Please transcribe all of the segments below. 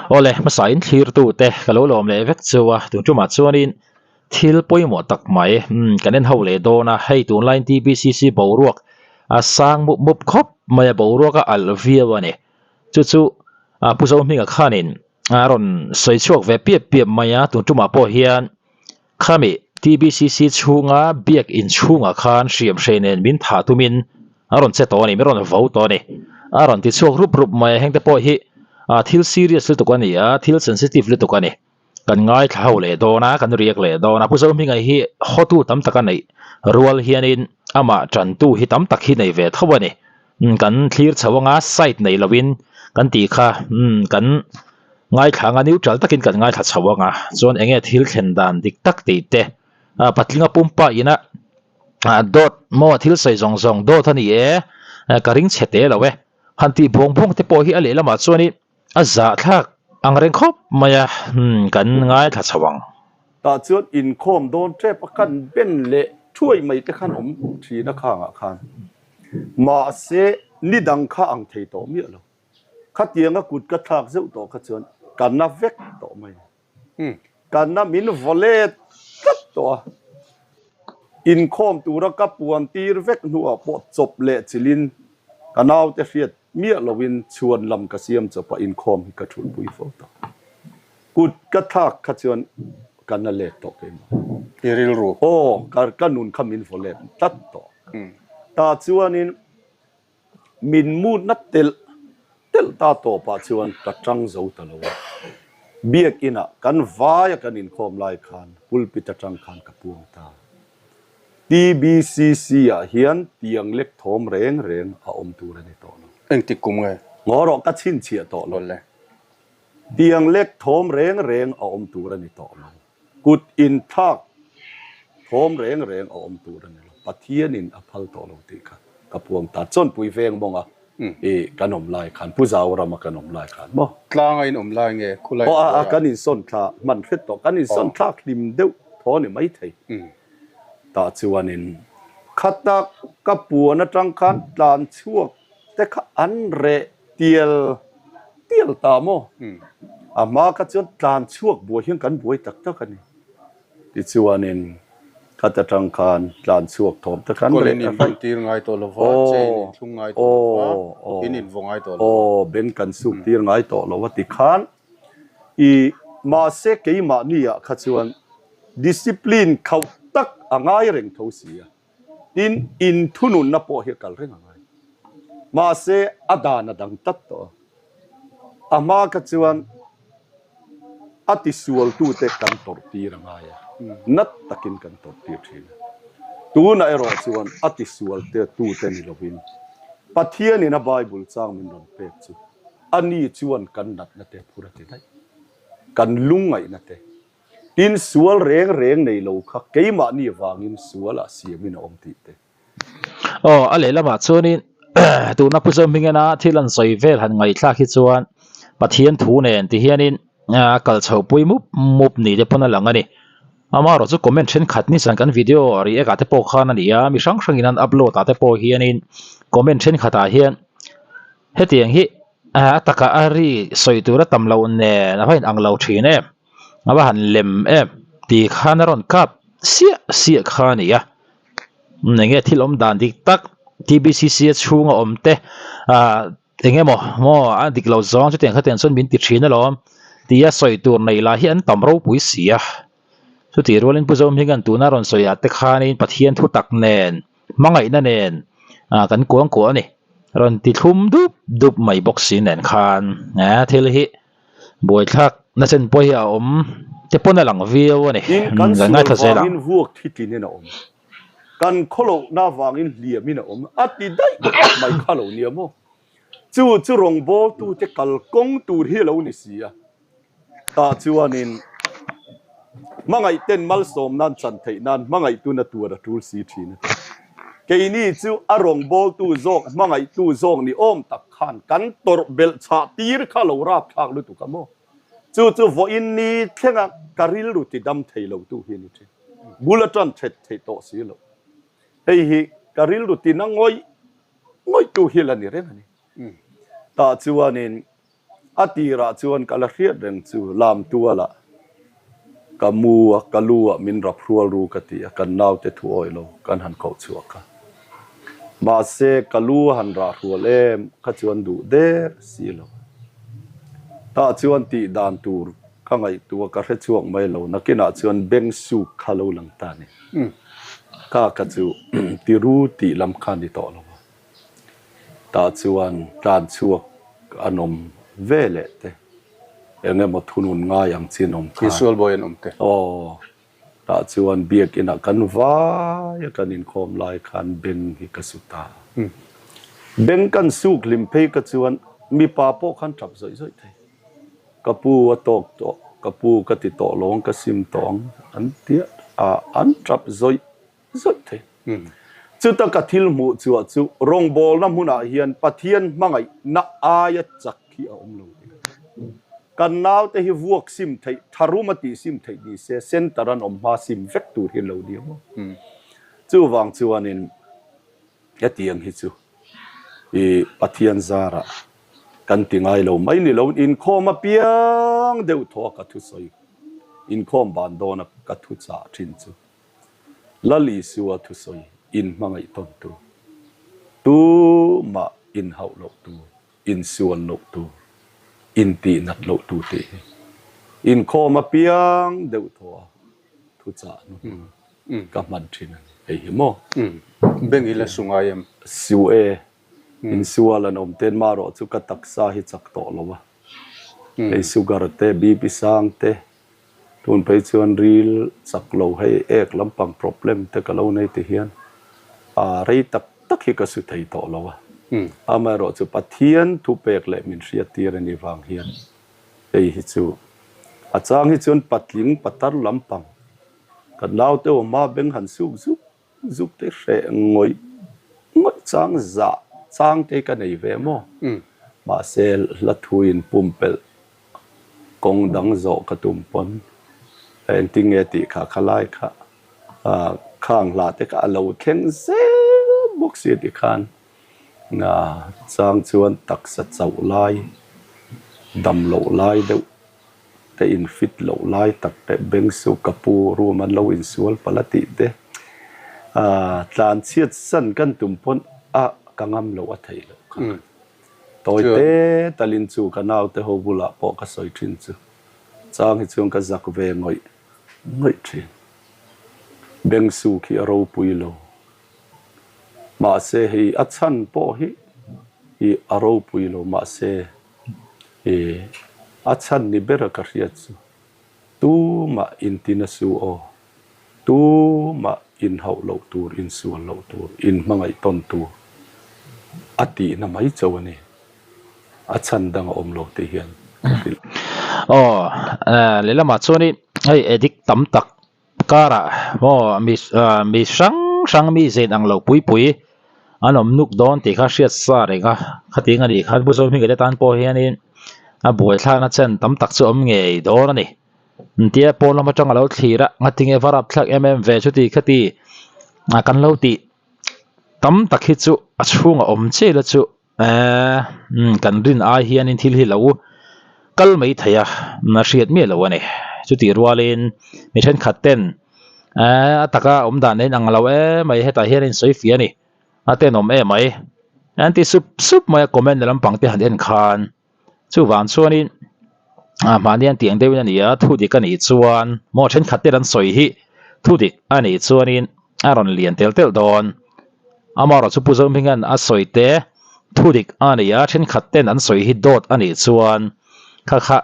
Awle, hmasa in thlirtu te ka lo lawm leh vek chu a, tun tumah chuanin thil pawimawh tak mai umm kan en ho leh dawn a, hei tunlaiin TBCC boruak a sang mup mup khawp mai a, boruak a alh viau a ni. Chu chu Pu Zohminga khanin a rawn sawi chhuak ve piap piap mai a, tun tumah pawh hian Khami TBCC chhunga biak in chhungah khan hriam hrei nen min thah tumin a rawn che tawh a ni, min rawn vo tawh a ni. A rawn ti chhuak rup rup mai a, hengte pawh hi thil serious lutuk a ni a, thil sensitive lutuk a ni. Kan ngaithla ho leh dawn a, kan riak leh dawn a. Pu Zohminga hi hotu tam tak a neih rual hianin amah tantu hi tam tak hi nei ve tho a ni. Kan thlir chho anga side nei lovin kan tih kha kan Ngaithla anga neutral takin kan ngaithla chho anga chuan enge thil thlen dan dik tak tih te patlinga pumpa ina dawt maw thil sawi zawng zawng dawt a ni e ka ring chhe te lo e han tih bawng bawng te pawh hi a lehlamah chuanin a zahthlak ang reng khawp mai a kan ngaithla chho ang. Tah chuan inkhawm dawn tep a kan ben leh thuai mai te khan awm thin a khangah khan mahse ni dang kha ang thei tawh miah lo. Khatianga kut ka thlak zeuh tawh kha chuan ka na vek tawh mai. Ka na min vaw let tlat tawh a. Inkhawm tura ka puan tir vek hnuah pawh chawp leh chilhin ka naute hriat miah loin chhuan lam ka siam chawp a, inkhawm hi ka thulhpui fo tawh. Kut ka thlak kha chuan ka na let tawh keimah. I rilru? Aw, ka nun kha min vaw let tlat tawh. Tah chuanin Min mutna telh telh ta tawpah chuan ka tang zo ta lo a. Biakinah kan vaia kan inkhawm lai khan pulpit atang khan ka puang ta. TBCC ah hian tiang lek thawm reng reng a awm tur a ni tawh lo. Engtik kum nge? Ngaw rawh ka chhinchhiah tawh lo. Tiang lek thawm reng reng a awm tur a ni tawh lo. Kut inthlak thawm reng reng a awm tur a ni lo. Pathianin a phal tawh lo tih kha ka puang ta. Chawnpui veng mawnga i kan awm lai khan, Pu Zaurama kan awm lai khan maw? Tlanga in awm lai nge khulai Aw a, kan insawn thla hman hret tawh. Kan insawn thlak hlim deuh thaw a ni maithei. Tah chuanin khata ka puan atang khan tlan chhuak te kha an reh tial tial ta maw? A hma kha chuan tlan chhuak buai hian kan buai tak tak a ni. Tichuanin khat atang khan tlan chhuak thawm te kha an reh in in tir ngai tawh lo va, chain in thlung ngai tawh lo va, in invaw ngai tawh lo va. Aw, beng kan suk tir ngai tawh lo a ti khan i mahse keimahni ah kha chuan discipline khauh tak a ngai reng tho si a. Tin, inthununna pawh hi a kal reng a ngai. Mahse, a dan a dang tlat tawh a. A hma kha chuan a tisualtute kan tawrh tir a ngai a, nat takin kan tawrh tir thin a. Tunah erawh chuan a tisualte tute ni lovin Pathianin a Bible chang min rawn pek chu ani chuan kan natna te phur a ti daih, kan lungngaihna te. Tin, sual reng reng nei lo kha keimahni vangin sualah siamin a awm tih te. Aw, a lehlamah chuanin tuna Pu Zohmingena thil an sawi vel han ngaihthlak hi chuan Pathian thu nen ti hianin a kal chho pui mup mup ni te pawn a lang a ni. Amaherawh chu comment thenkhat nizan kan video react ah te pawh khan a ni a, mi hrang hrangin an upload ah te pawh hianin comment thenkhatah hian hetiang hi a takah a ri sawi tur a tam loh nen a va inang lo thin em. A va han lem em tih khan a rawn kap siah siah kha a ni a eng nge thil awm dan dik tak T_B_C_C a chhunga awm te ah eng emaw maw a dik lo zawng chutiang khatiang chuan min ti thin alawm tia sawi tur nei lah hi an tam ropui si a chutih rualin Pu Zohminga'n tuna rawn sawi ah te khanin Pathian thu tak nen hmangaihna nen ah kan kuang kuah a ni rawn ti thlum dup dup mai bawk si nen khan thil hi. Buaithlak na chen pawh hi a awm te pawn a lang viau a ni. Tin, kan sual vangin vuak thi tlinin a awm. Kan khawlohna vangin hliamin a awm. A ti daih mai kha lo nia maw? Chu chu rawngbawltute kalkawng tur hi a lo ni si a. Tah chuanin hmangaihten malsawm nan chan theih nan hmangaihtuna tuar a tul si thin a ti. Keini chu a rawngbawltu zawk hmangaihtu zawk ni awm tak khan kan tawrh belh chhah tir kha lo rap thlak lutuk a maw? Chu chu vawiin ni thlenga ka rilru ti dam thei lo tu hi a ni thin. Bul atan that theih tawh si lo. Hei hi ka rilru ti na ngawih ngawih tu hi la ni reng a ni. Tah chuanin. A tirah chuan ka la hriat reng chu Lamtualah ka mu a, ka lu ah min rap hrual ru ka ti a, kan naute thu awih lo kan han koh chhuak a. Mahse, ka lu a han rah hrual em kha chuan duh der si lo. Tah chuan tih dan tur ka ngaihtuah ka hre chhuak mai lo, nakinah chuan beng suk kha lo lang ta ni. Ka ka chu ti ru tih lam kha ni tawh lo a. Tah chuan tlan chhuak an awm ve leh te, eng emaw thunun ngai ang chin awm khan. Isual bawi an awm te. Aw, tah chuan biakinah kan vai a kan inkhawm lai khan beng hi ka su ta. Beng kan suk hlim phei ka chuan mipa pawh khan tap zawih zawih thei. Ka pu a tawk tawh, ka pu ka ti tawh lo ang, ka sim tawh ang an tia a, an tap zawih zawih thei. Chuta ka thil hmuh chhuah chu rawngbawlna hmunah hian Pathian hmangaihna aia chak hi a awm lo tih ka hria. Kan naute hi vuak sim theih, tharum a tih sim theih ni se center an awm hma sim vek tur hi an lo ni ang aw. Chuvang chuanin hetiang hi chu i Pathian zarah kan ti ngai lo mai ni lo, inkhawm apiang deuh thaw a ka thusawi, inkhawm ban dawna ka thuchah thin chu. Lal Isua thusawi in hmangaih tawn tur, tumah in hauh loh tur, in sual loh tur, in tih nat loh tur tih hi inkhawm apiang deuh thaw a thuchah hnu ka hman thin a ni. Hei hi maw? Beng i la su ngai em? Su e, insual an awm ten marawh chu ka taksa hi chak tawh lo a, hei sugar te, BP sang te, Tun phei chuan ril chak lo hei ek lampang problem te ka lo nei ti hian a rei tak tak hi ka su thei tawh lo a. Amaherawh chu Pathian thu pek leh min hriat tir a nih vang hian hei hi chu a chang hi chuan patling patar lampang kan naute awma beng han suk zuk zuk te hreh ngawih ngawih chang zah chang te ka nei ve maw? Mahse hla thu in pumpelh kawng dang zawh ka tum pawn engtin nge tih kha kha lai kha khang hla te kha a lo thleng zel bawk si ti khan chang chuan taksa chauh lai dam loh lai deuh te in fit loh lai tak te beng su ka pu room an lo insual palh a tih te ah tlan chhiat san kan tum pawn a ka ngam loh a theih loh kha tawi te talin chu ka naute ho bulah pawh ka sawi thin chu chang hi chuan ka zak ve ngawih ngawih thin beng su khi a ropui lo mahse hei a chhan pawh hi ih a ropui lo mahse I a chhan ni bera ka hriat chu tumah intina su aw, tumah inhauh loh tur, insual loh tur, inhmangaih tawn tur a tihna mai chauh a ni. A chhan dang a awm lo tih hian ka hrilh. Aw, lehlamah chuanin hei addict tam tak Karah maw mi mi hrang hrang mi zen ang lo pui pui an awm nuk dawn tih kha hriat sa reng a, khatiang a nih khan Pu Zohminga te tan pawh hianin a buaithlakna chen tam tak chu awm ngei dawn a ni. Tia pawn lam atang a lo thlir a, ngatinge va rapthlak em em ve chuti khati kan lo tih tam tak hi chu a chhungah awm chiah ila chu. Eee kan rin ai hianin thil hi lo kal mai thei a, a hriat miah lo a ni. Chutih rualin mi thenkhat ten eee a taka awm dan in ang lo em mai hetah hian a insawi fiah a ni, a tenawm em mai. An ti sup sup mai a comment lampang te han en khan. Chuvang chuanin ah mahni an tih ang deuhin a ni a, thu dik a nih chuan maw thenkhat ten an sawi hi thu dik a nih chuanin a rawn lian tel telh dawn. Amaherawh chu Pu Zohminga'n a sawi te thu dik a ni a, thenkhat ten an sawi hi dawt a nih chuan kha kha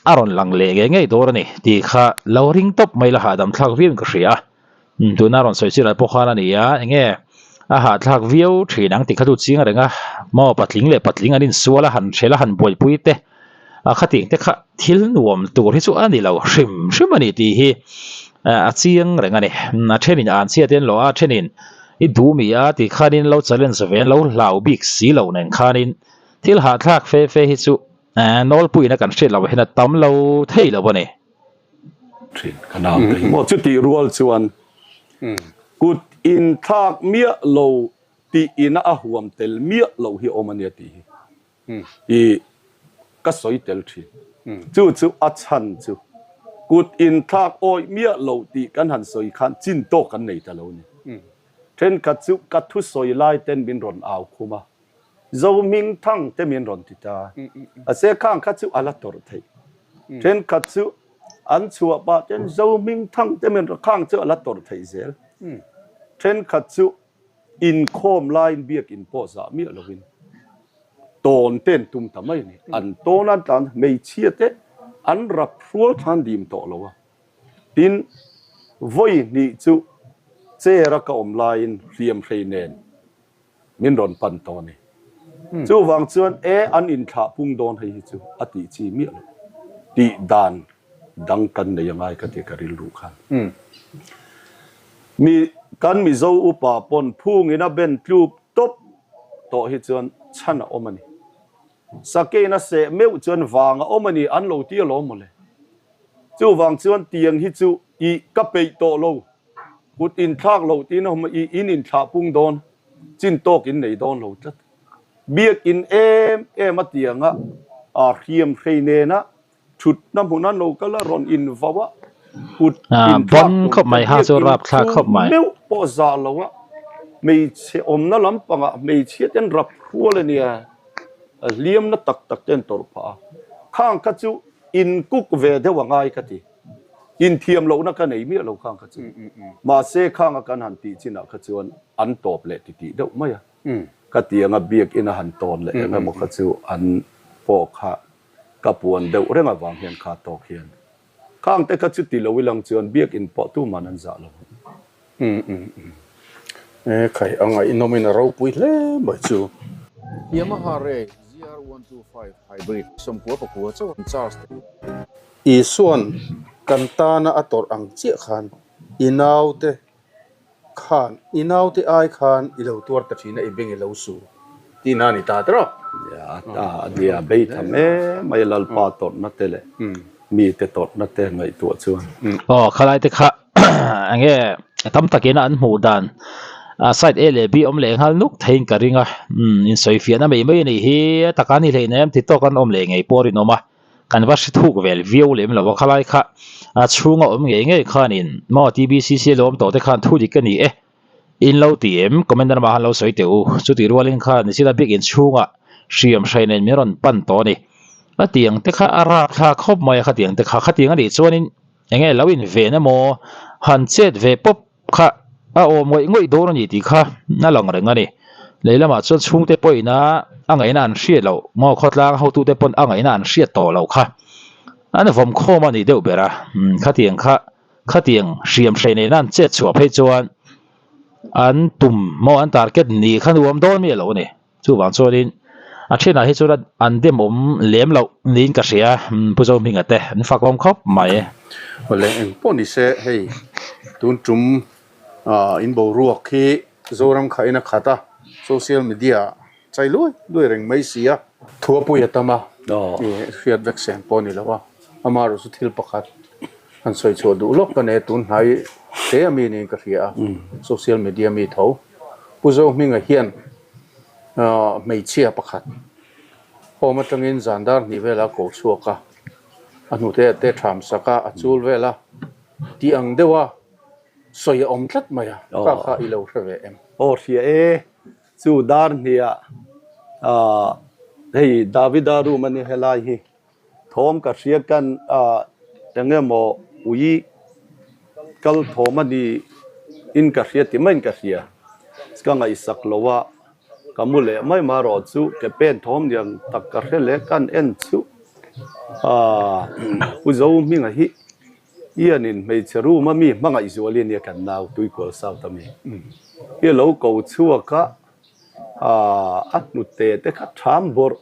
a rawn lang leh ngei ngei dawn a ni tih kha lo ring tawp mai la hahdam thlak viauin ka hria a. Tuna rawn sawi chiah lai pawh khan a ni a, eng nge a hahthlak viau thin ang tih kha chu chiang reng a, maw patling leh patling an insual a, han hrel a han buaipui te a khatiang te kha thil nuam tur hi chu a ni lo hrim hrim a ni tih hi a chiang reng a ni. A thenin an chhiat in lo a, a thenin i duh mi a tih khanin lo challenge ve an lo hlau bik si lo nen khanin thil hahthlak fe fe hi chu nawlpuiin a kan hriat loh hian a tam lo thei lo a ni. Thin ka nau te hi maw chutih rual chuan kut inthlak miah lo tih ina a huam tel miah loh hi a awm a nia tih hi i. Ka sawi tel thin. Chu chu a chhan chu kut inthlak awih miah lo tih kan han sawi khan chin tawk kan nei ta lo ni. Thenkhat chu ka thusawi lai ten min rawn au khum a, Zohmingthang te min rawn ti ta. A se khang kha chu a la tawrh theih. Thenkhat chu an chhuah pah ten Zohmingthang te min rawn khang chu a la tawrh theih zel. Thenkhat chu Inkhawm laiin biakin pawh zah miah lovin tawn te an tum ta mai a ni. An tawn an tlan hmeichhia te an rap hrual thlan dim tawh lo a. Tin, vawi hnih chu chair a ka awm laiin hriam hrei nen min rawn pan tawh a ni. Chuvang chuan e an inthlah pung dawn hei hi chu a tih chi miah lo. Tih dan dang kan nei angai ka ti ka rilru khan. Mi kan Mizo upa pawn phungin a ben tlup tawp tawh hi chuan chhan a awm a ni. Sakein a seh meuh chuan vang a awm a ni an lo ti alawm mawle. Chuvang chuan tiang hi chu i ka peih tawh lo, kut inthlak loh tiin a awm a, i in inthlah pung dawn, chin tawk in nei dawn lo tlat. Biakin em em a tianga a hriam hrei nena Thutna hmun a lo kal a rawn invau a, kut inthlak tur te biakin chhung meuh pawh zah lo a, hmeichhe awmna lampangah hmeichhia ten rap hrual a nia, a hliamna tak tak te an tawrh phah a, khang kha chu inkuk ve deuh a ngai ka ti, inthiam lohna ka nei miah lo khang kha chu, mahse khanga kan han tih chinah kha chuan an tawp leh titih deuh mai a, ka ti anga biakin a han tawn leh eng emaw kha chu an pawh kha. Ka puan deuh reng avang hian kha tawk hian khang te kha chuti lo ilang chuan biakin pawh tuman an zah lo ang. Umm umm umm. E khai a ngaihnawmin a ropui hle mai chu. Yamaha Ray ZR 125 Hybrid 99 chauh an charge thei. Isua'n kan tana a tawrh ang chiah khan i naute Khan, i naute ai khan i lo tuar ta thin a, i beng i lo su tih na a ni ta tawh. Nia, a nia, bei tha mai mai Lalpa tawrhna te leh mite tawrhna te ngaihtuah chuan. Aw, khalai te kha enge tam takin an hmuh dan side A leh B awm leh nghal nuk theiin ka ring a, insawifiahna mai mai a nih hi a taka ni hleinem ti tawk an awm leh ngei pawh a rinawm a. Kan va hre thuk vel viau lem lo a, khalai kha a chhunga awm ngei ngei khanin maw TBCC a lo awm tawh te khan thu dik a ni e, in lo ti em? Comment lamah khan lo sawi teh u, chutih rualin khan nichina biak inchhungah hriam hrai nen min rawn pan tawh a ni. A tiang te kha a rapthlak khawp mai a, khatiang te kha, khatiang a nih chuanin enge lo inven emaw han chet ve pawp Kha a awm ngawih ngawih dawn a ni tih kha a lang reng a ni. Lei lamah chuan chhungte pawhin a a ngaihna an hriat loh maw khawtlang hotute pawn a ngaihna an hriat tawh loh kha an vawm khawm a ni deuh ber a. Khatiang kha khatiang hriam hreh nena an chet chhuah phei chuan an tum maw an target ni kha nuam dawn miah lo a ni. Chuvang chuanin a thenah hi chuan an demawm lem loh niin ka hria, Pu Zohminga te an fakawm khawp mai. Awle eng pawh ni se hei tun tum in boruak hi Zoram khahin a khat a, social media ah chai luai luai reng mai si a. Thuapui a tam a, hriat vek seng pawh a ni lo a, amaherawh chu thil pakhat han sawi chhuah duh lawk ka nei a, tun hnai hle a mi niin ka hria a, social media mi tho Pu Zohminga hian hmeichhia pakhat home atangin zan dar hnih velah a ko chhuak a, a hnute ah te tham sak a, a chul vel a, tih ang deuh a sawi a awm tlat mai a, kha kha i lo hre ve em? Aw hria e, chu dar hniah hei Davida room a ni helai hi. Thawm ka hria kan a eng emaw ui kal thawm a ni in ka hria ti maiin ka hria. Ka ngaihsak lo a, ka mu leh mai mai erawh chu ke pen thawm niang tak ka hre leh kan en chu a Pu Zohminga hi hianin hmeichhe room a mi hmangaih zual hi a nia kan nau Tuikual South a mi hi a lo ko chhuak a, a hnute te kha ṭham bawrh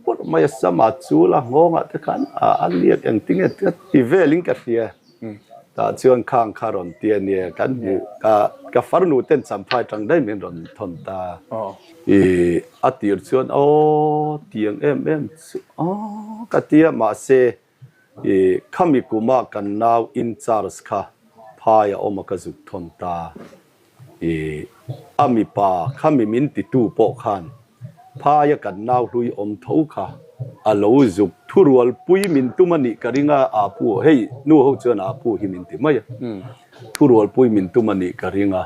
bawrh mai a, sama chul a nghawngah te khan a liak engtinge ka ti velin ka hria tah chuan khang kha rawn ti a nia kan hmuh ka ka farnu ten champhai ṭang daih min rawn thawn ta i a tir chuan aw tiang em em chu aw ka ti a mahse I khami kuma kan nau in charge kha phai a awm a ka zuk thawn ta. I a mipa khami min titu pawh khan Phaia kan nau hlui awm tho kha a lo zuk thurual pui min tum a nih ka ring a, aa pu hei nu ho chuan aa pu hi min ti mai a, thurual pui min tum a nih ka ring a,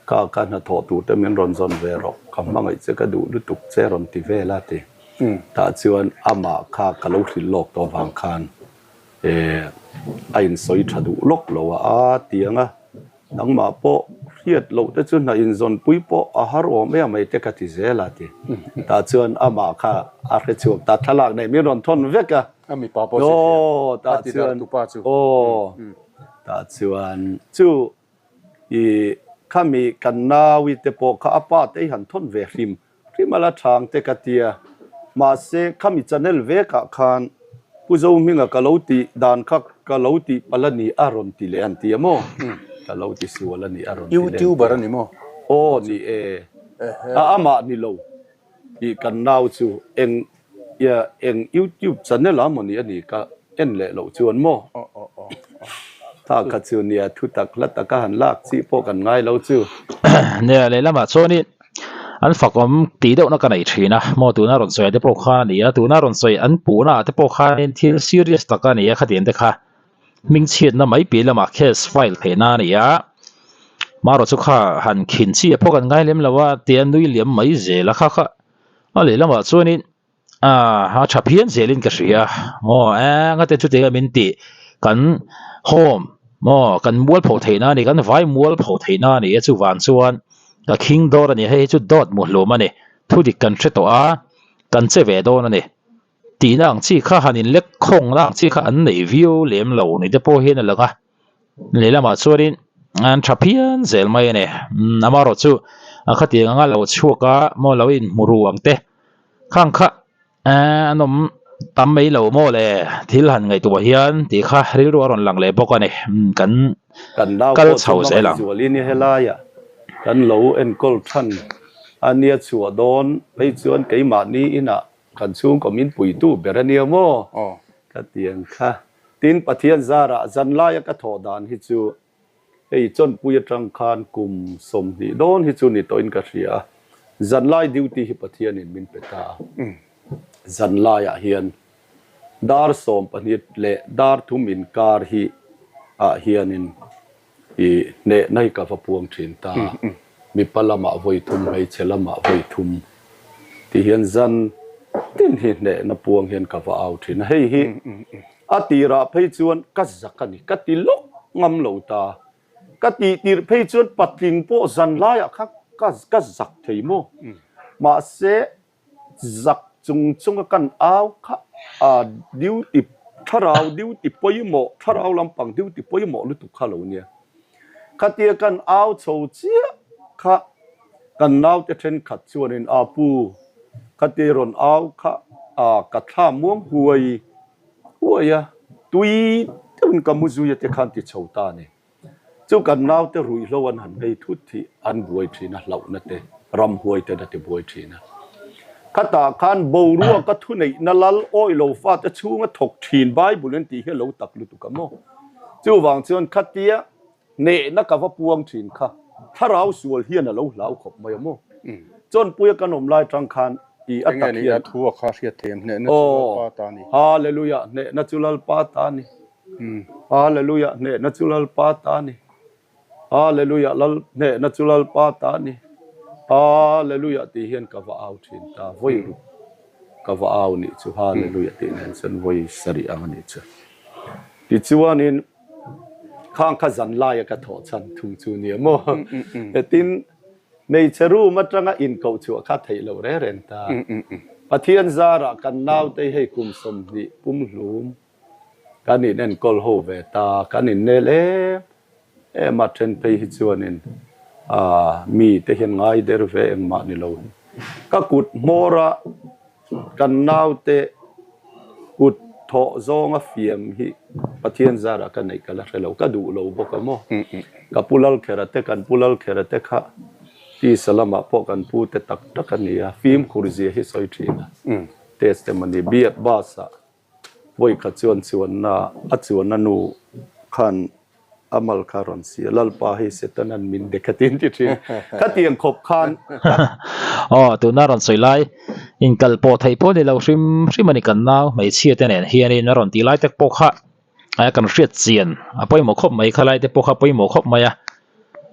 ka ka hnathawh tur te min rawn zawn ve rawh, ka hmangaih che ka duh lutuk che rawn ti vel a ti. Tah chuan amah kha ka lo hrilh lawk tawh vang khan a insawi tha duh lawk lo a, aa tiang a. Nangmah pawh hriat loh te chu hna inzawnpui pawh a har awm em mai te ka ti zel a ti. Tah chuan amah kha a hre chhuak ta thlalak nei min rawn thawn vek a. A mipa pawh chu hria. A ti dar tupa chu. Aw tah chuan chu i khami kan naui te pawh kha a pa te i han thawn ve hrim Hrimala chhang te ka tia, mahse khami channel vekah khan Pu Zohminga ka lo tih dan kha ka lo tih palh a ni a rawn ti leh an ti a maw? Ka lo ti sual a ni a rawn ti leh an ti a. YouTuber a ni maw? Aw ni e, a amah ni lo tih kan nau chu eng eng YouTube channel ah maw ni a ni ka en leh loh chuan maw? Tha kha chu nia thu tak hla taka han lak chi pawh kan ngai lo chu. Nia lehlamah chuanin an fakawm tih deuhna ka nei thin a, maw tuna rawn sawi te pawh khan a ni a, tuna rawn sawi an puhna ah te pawh khanin thil serious tak a ni a khatiang te kha hmingchhiatna mai piah lamah case file theihna a ni a, marawh chu kha han khin chi ah pawh kan ngai lem lo a tia nui liam mai zel a kha kha a lehlamah chuanin A tha phian zelin ka hria maw eng ate chutiang a min tih kan home maw kan mual pho theih na a ni kan vai mual pho theih na a ni a chuvang chuan ka khing dawr a ni hei hi chu dawt mu hlum a ni thu dik kan hre tawh a kan che ve dawn a ni tihna ang chi kha han in lek khawng na ang chi kha an nei viau lem lo ni te pawh hian a lang a. Lehlamah chuanin an tha phian zel mai a ni. Amaherawh chu a khatiang anga lo chhuak a maw lo inhmu ru ang te khang kha an awm tam mai lo maw le thil han ngaihtuah hian tih kha rilru a rawn lang leh bawk a ni. Kan Kan nau kal pawh chu chho zel hmangaih ang. zualin helaiah kan lo enkawl than a nia chhuah dawn phei chuan keimahni inah kan chhungkaw min puitu ber a nia maw ka ti ang kha. Tin, Pathian zarah zanlaia ka thawh dan hi chu hei chawnpui atang khan kum 20 dawn hi chu ni tawhin ka hria a, zanlai duty hi Pathianin min pe ta a. Zanlaiah hian dar 12 leh dar thum inkar hi ah hianin I hnehna hi ka va puang thin ta, mipa lamah vawi thum, hmeichhe lamah vawi thum tih hian zan tin hi hnehna puang hian ka va au thin a, hei hi a tirah phei chuan ka zak a ni, ka ti lawk ngam lo ta, ka tih tirh phei chuan patling pawh zan laiah kha ka zak thei maw, mahse Zak chung chunga kan au kha a duty thlarau duty pawimawh thlarau lampang duty pawimawh lutuk kha lo nia. Khatia kan au chho chiah kha kan naute thenkhat chuanin a pu khatia rawn au kha a ka thla muang huai huai a tui deuhin ka mu zui a te khan ti chho ta a ni. Chu kan naute ruihhlo an han ngei thut hi an buai thin a, hlauhna te, ramhuai ten a ti buai thin a. Khatah khan boruaka thuneihna lal awih lo fate chhunga thawk thin Bible an tih hi a lo tak lutuk a maw? Chuvang chuan khatia hnehna ka va puang thin kha thlarau sual hian a lo hlau khawp mai a maw? Chawnpuia kan awm lai tang khan i a tak hian. Aw, Hallelujah, hnehna chu Lalpa ta a ni. Hallelujah hnehna chu Lalpa ta a ni. Hallelujah Lal hnehna chu Lalpa ta a ni. Hallelujah tih hian ka va au thin ta vawi ruk ka va au nih chu Hallelujah tih nen chuan vawi sarih ang a nih chu. Tichuanin khang kha zan laia ka thawh chhan thung chu nia maw. Hetin hmeichhe room atanga inkoh chhuah kha theih loh reng reng ta. Pathian zarah kan naute hei kum 20 pumhlum Kan in enkawl ho ve ta, kan in nel em em a, then phei hi chuanin aah mi te hian ngai der ve engmah ni lo hi. Ka kut hmawr a kan naute kut thawh zawnga fiam hi Pathian zarah ka neih ka la hre lo, ka duh lo bawk a maw. Ka pu Lalkhera te, kan pu Lalkhera te kha tisa lamah pawh kan pu te tak tak a ni a, fimkhur zia hi sawi thin a, testimony biak bus ah Vawikhat chuan chuanna a chuanna nu khan a mal kha rawn si a, Lalpa hei Setanan min dek a tin ti thin. Khatiang khawp khan Aw, tuna rawn sawi lai. Inkal pawh theih pawh ni lo hrim hrim a ni kan nau hmeichhia te nen hianin a rawn tih lai te pawh kha kan hriat chian a pawimawh khawp mai kha lai te pawh kha pawimawh khawp mai a.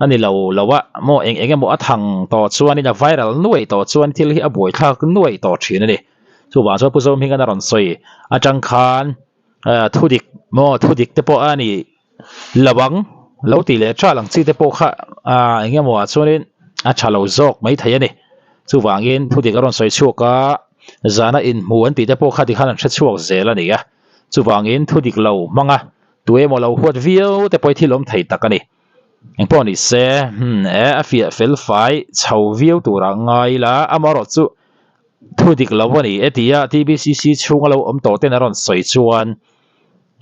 A ni lo lo a maw eng eng emaw a thang tawh chuanin a viral nuaih tawh chuan thil hi a buaithlak nuaih tawh thin a ni. Chuvang chuan Pu Zohminga'n a rawn sawi atang khan thudik maw thudik te pawh a ni lo ang lo tih leh tha lang chi te pawh kha eng emaw ah chuanin a tha lo zawk mai thei a ni. Chuvangin thudik a rawn sawi chhuak a zana inhmu an tih te pawh kha tikhan an hre chhuak zel a ni a. Chuvangin thudik lo hmang a Tu emaw lo huat viau te pawh hi thil awm thei tak a ni. Engpawh ni se, hmm, e, a fiah fel fai chho viau turah ngai ila, amaherawh chu thu dik lo a ni e tia TBCC chhunga lo awm tawh ten a rawn sawi chuan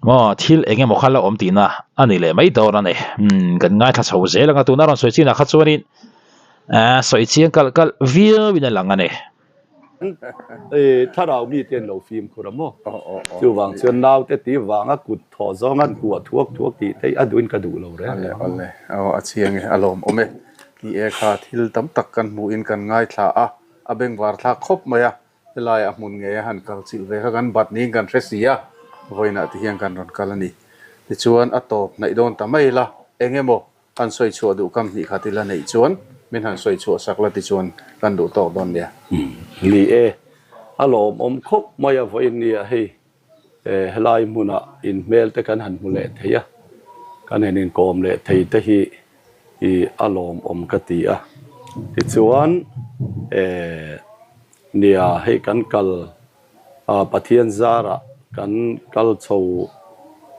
maw thil eng emaw kha la awm tihna a ni leh mai dawn a ni. Hmm, kan ngaithla chho zel ang a, tuna rawn sawi chinah kha chuanin, eh, sawi chiang kalh kalh viauin a lang a ni. Thlarau mite an lo fimkhur a maw? Chuvang chuan naute ti vanga kut thawh zawng an kuah thuak thuak tih te a duhin ka duh lo reng reng. Awle, aw a chiang e, a lawmawm e. Ni e kha thil tam tak kan hmuhin kan ngaithla a, a bengvar thlak khawp mai a, helaiah a hmun ngei a han kal chilh ve kha kan bat niin kan hre si a, vawiinah ti hian kan rawn kal a ni. Tichuan a tawp hnaih dawn ta mai ila, eng emaw Han sawi chhuah duh kam hnih khat ila neih chuan min han sawi chhuah sak la tichuan kan duh tawk dawn nia. Ni e, a lawmawm khawp mai a vawiin nia hei helai hmunah inhmel te kan han hmu leh thei a, kan han inkawm leh thei te hi a lawmawm ka ti a. Tichuan nia hei kan kal Pathian zarah kan kal chho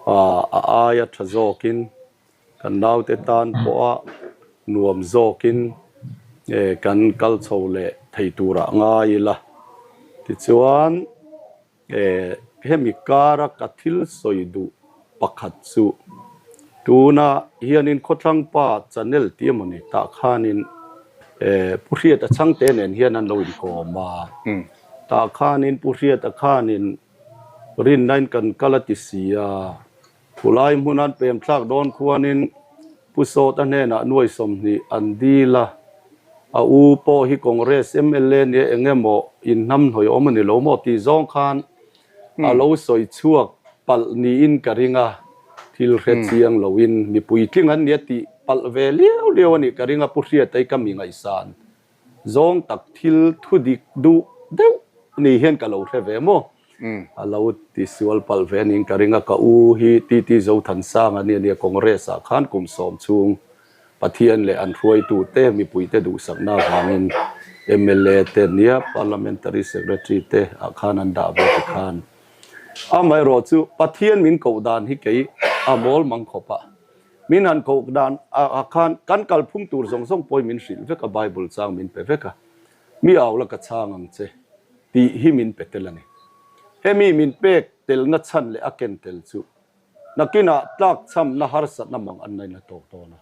a aia tha zawkin Kan naute tan pawha nuam zawkin kan kal chho leh thei turah ngai ila. Tichuan, hemi kara ka thil sawi duh pakhat chu tuna hianin Khawthlangpa channel tih emawni tah khanin Pu Hriata Chhangte nen hian an lo inkawm a. Tah khanin Pu Hriata khanin rinnain kan kal a ti si a. Khulai hmun an pem thlak dawn khuanin Pu Sawta hnenah nuai 20 an dil a, a u pawh hi Congress mla nia eng emaw inhnamhnawih awm a ni lo maw tih zawng khan a lo sawi chhuak palh niin ka ring a, thil hre chiang loin mipui tling an nia tih palh ve liau liau a nih ka ring a, Pu Hriatei ka mi ngaihsan Zawng tak thil thu dik duh deuh ni hian ka lo hre ve maw? A lo ti sual palh ve aniin ka ring a, ka u hi TT Zothansanga nia nia Congress ah khan kum sawm chhung Pathian leh an hruaitu te mipui te duhsakna avangin mla te nia Parliamentary Secretary te ah khan an dah ve ti khan amaherawh chu Pathian min koh dan hi kei a mawl mang khawp a. Min han koh dan ah khan kan kalphung tur zawng zawng pawhin min hrilh vek a, Bible chang min pe vek a, Mi au la ka chhang ang che tih hi min pe tel a ni. Hemi min pek telna chhan leh a ken tel chu nakinah tlakchhamna harsatna mang an nain a tawk dawn a.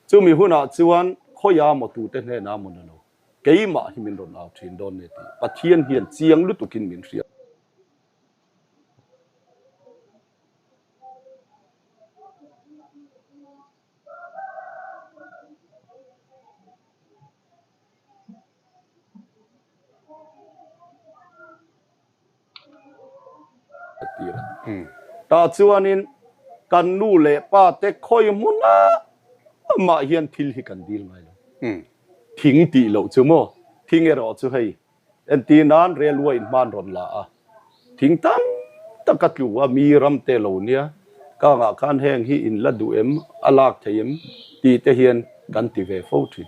Chumi hunah chuan khawiah maw tute hnenah maw na lo, keimah hi min rawn au thin dawn nia tih Pathian hian chiang lutukin min hria. Tah chuanin kan nu leh pa te khawi hmuna amah hian thil hi kan dil ngai lo. Thing tih loh chu maw? Thing erawh chu hei Entir nan railway in hman rawn la a, thing tam tak a tlu a, mi ram te lo nia, kangah khan heng hi in la duh em, a lak thei em tih te hian kan ti ve fo thin.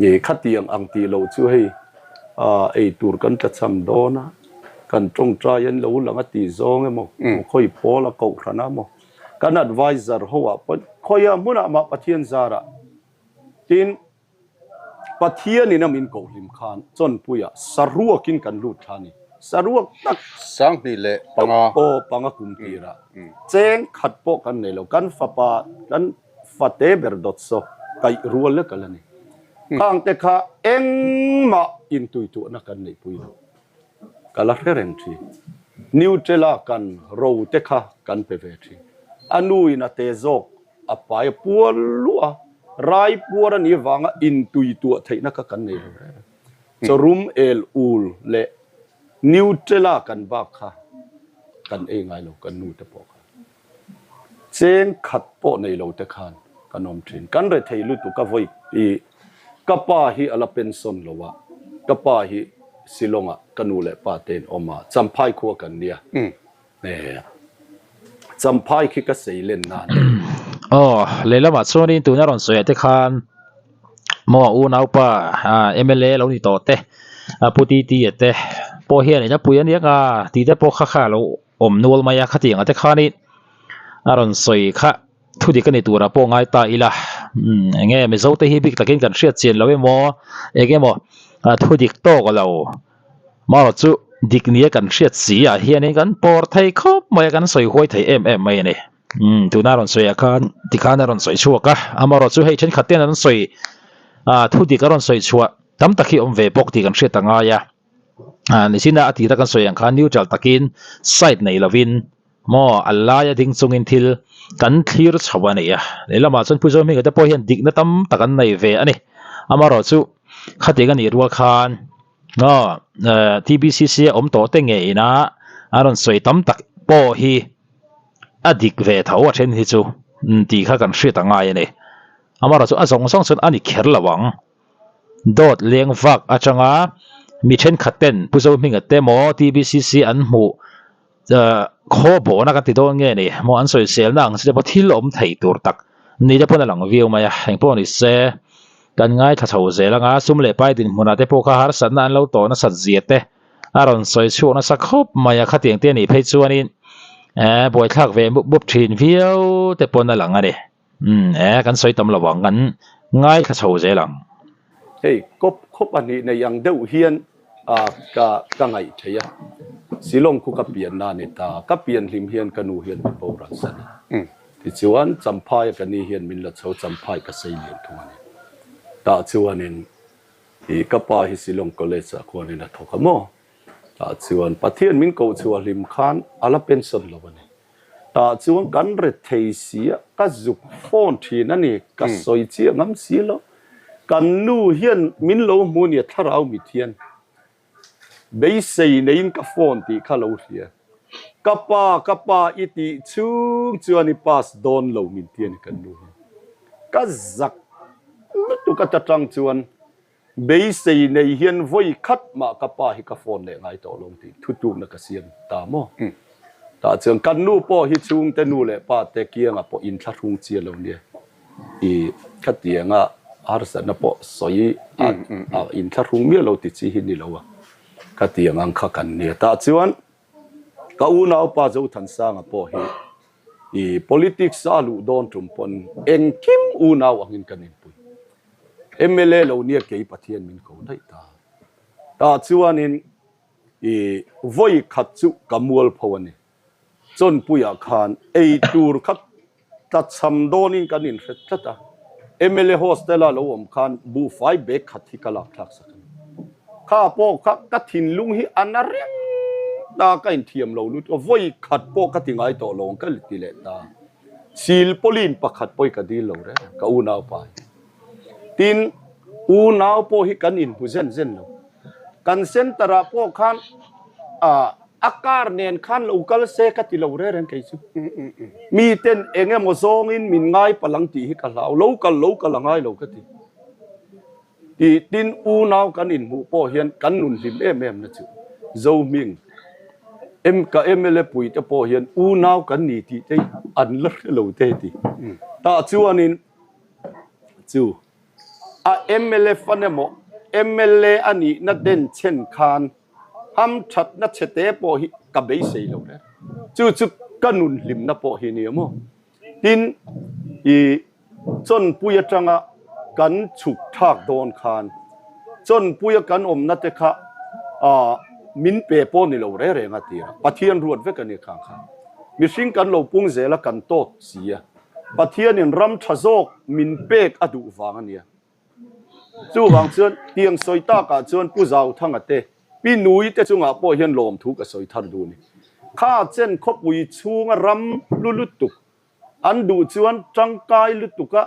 I khatiang ang tih loh chu hei ei tur kan tlachham dawn a, kan tawngtai an lo lang a tih zawng emaw, khawi pawl a kohhran a maw, kan adviser ho ah pawh khawiah hmunah mah Pathian zarah tin, Pathianin a min kohhlim khan Chawnpuiah saruakin kan lut thla a ni. Saruak tak. 2005. Aw, panga kum tirah. Cheng khat pawh kan nei lo. Kan fapa, kan fate ber dawt saw kaih rual lek a la ni. Khangte kha engmah intuituahna kan neihpui lo. Ka la hre reng thin. Nutella kan ro te kha kan pe ve thin. A nu in a te zawk a pai a puar luah a, rai puar a nih avanga intui tuah theihna kha kan nei lo reng reng. Chawrum el ul leh Nutella kan bak kha kan ei ngai lo kan nu te pawh khan. Cheng khat pawh nei lo te khan kan awm thin. Kan rethei lutuk a vawi i ka pa hi a la pension lo a, ka pa hi Shillong ah ka nu leh pa te in awm a, Champhai khua kan nia. Champhai khi ka sei len nan. Aw, lehlamah chuanin tuna rawn sawiah te khan maw unaupa mla lo ni tawh te, Pu Titi-a te pawh hian in a pui aniang a tih te pawh kha kha a lo awm nual mai a, khatiangah te khanin a rawn sawi kha thu dik a ni turah pawh ngai ta ila. Umm eng nge Mizote hi bik takin kan hriat chian lo emaw eng emaw thu dik tawk lo. Marawh chu dik nia kan hriat si ah hianin kan pawr thei khawp mai a, kan sawi huai thei em em mai a ni. Umm tuna rawn sawi ah khan tikhan a rawn sawi chhuak a, amarawh chu hei thenkhat ten an sawi ah thu dik a rawn sawi chhuah tam tak hi awm ve bawk tih kan hriat a ngai a. Ah nichina a tira kan sawi ang khan neutral takin side nei lovin maw a laia ding chungin thil kan thlir chho a ni a. Lehlamah chuan Pu Zohminga te pawh hian dikna tam tak an nei ve a ni. Amarawh chu khatiang a nih rual khan Aw, TBCC a awm tawh te ngei ina a rawn sawi tam tak pawh hi a dik ve tho a then hi chu tih kha kan hriat a ngai a ni. Amaherawhchu chu a zawng zawng chuan a ni kher lo ang. Dawt leng vak atanga mi thenkhat ten Pu Zohminga te maw TBCC an hmuh khaw bawhna kan ti dawn nge ni maw an sawiselna ang chi te pawh thil awm thei tur tak ni te pawn a lang viau mai a, engpawh ni se kan ngaithla chho zel anga sum leh pai dinhmunah te pawh kha harsatna an lo tawh nasat zia te a rawn sawi chhuak nasa khawp mai a, khatiang te anih phei chuanin eh buaithlak ve mup mup thin viau te pawn a lang a ni. Umm e, kan sawi tam lo ang, kan ngaithla chho zel ang. Hei, kawp khawp a nih nei ang deuh hian ka ka ngaih thei a, Shillong khu ka pian na ni ta, ka pian hlim hian ka nu hian min boral san a, tichuan Champhai a ka ni hian min la chho, Champhai ka sei lian thung a ni. Tah chuanin i ka pa hi Shillong College ah khuanin a thawk a maw? Tah chuan Pathian min koh chhuah hlim khan a la pension lo a ni. Tah chuan kan re thei si a, ka zuk phone thin a ni, ka sawi chiah ngam si lo. Kan nu hian min lo hmu nia thlarau mit hian beisei neiin ka phone tih kha lo hria. Ka pa, ka pa i tih chhung chuan i pass dawn lo min ti a ni kan nu hian. Ka zak lutuk a ta tang chuan Beisei nei hian vawi khat mah ka pa hi ka phone leh ngai tawh lo tih thutlukna ka siam ta maw? Tah chuan kan nu pawh hi chhungte nu leh pa te kiangah pawh inthlahrung chiah lo nia. I khatianga harsatna pawh sawi a inthlahrung miah lo ti chi hi ni lo a, khatiang ang kha kan nia. Tah chuan ka unaupa Zothansanga pawh hi I politics a luh dawn tum pawn engkim unau angin kan inpui. Mla lo nia kei Pathian min ko daih ta. Tah chuanin i vawi khat chu ka mual pho a ni. Chawnpuiah khan ei tur kha tlachham dawnin kan inhre tlat a. Mla hostel a lo awm khan buhfai bag khat hi ka lak thlak sak a ni. Kha pawh kha ka thinlung hi a na reng ta, ka inthiam lo lutuk a, vawi khat pawh ka ti ngai tawh lo ang ka ti leh ta. Silpauline pakhat pawh hi ka dil lo reng ka unaupa hi. Tin, unau pawh hi kan inhmu zen zen lo. Kan centre ah pawh khan a car nen khan lo kal se ka ti lo reng reng kei chu. Miten eng emaw zawngin min ngai palh ang tih hi ka hlau, lo kal lo kal a ngai lo ka ti. Tih tin unau kan inhmuh pawh hian kan nun hlim em em na chu Zohming em ka mla pui te pawh hian unau kan ni tih te hi an la hre lo te ti. Tah chuanin chu a mla fan emaw mla a nihna den chhen khan hamthatna chhe te pawh hi ka beisei lo reng. Chu chu ka nun hlimna pawh hi nia maw. Tin, i Chawnpui atanga kan chhuk thlak dawn khan Chawnpuia kan awmna te kha min pe pawh ni lo reng reng a tir a, Pathian ruat vek a ni khang kha. Mihring kan lo pung zel a kan tawt si a, Pathianin ram tha zawk min pek a duh vang a nia. Chuvang chuan tiang sawi takah chuan Pu Zauthanga te, Pi Nui te chungah pawh hian lawmthu ka sawi thar duh a ni. Kha chen khawpui chhunga ram hlu lutuk an duh chuan tangkai lutuka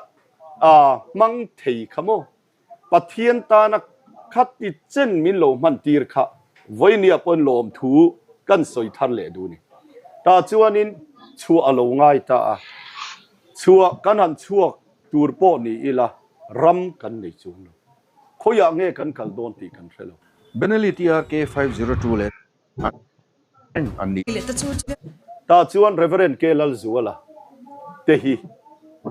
hmang thei kha maw? Pathian tana. Khati chen min lo hman tir kha vawinia pawn lawmthu kan sawi thar leh duh ni. Tah chuanin chhuah a lo ngai ta a, chhuah kan han chhuak tur pawh ni ila ram kan nei chuang lo. Khawiah nge kan kal dawn tih kan hre lo. Benelli TRK 502 leh an ni. Tah chuan Rev. K. Lalzuala te hi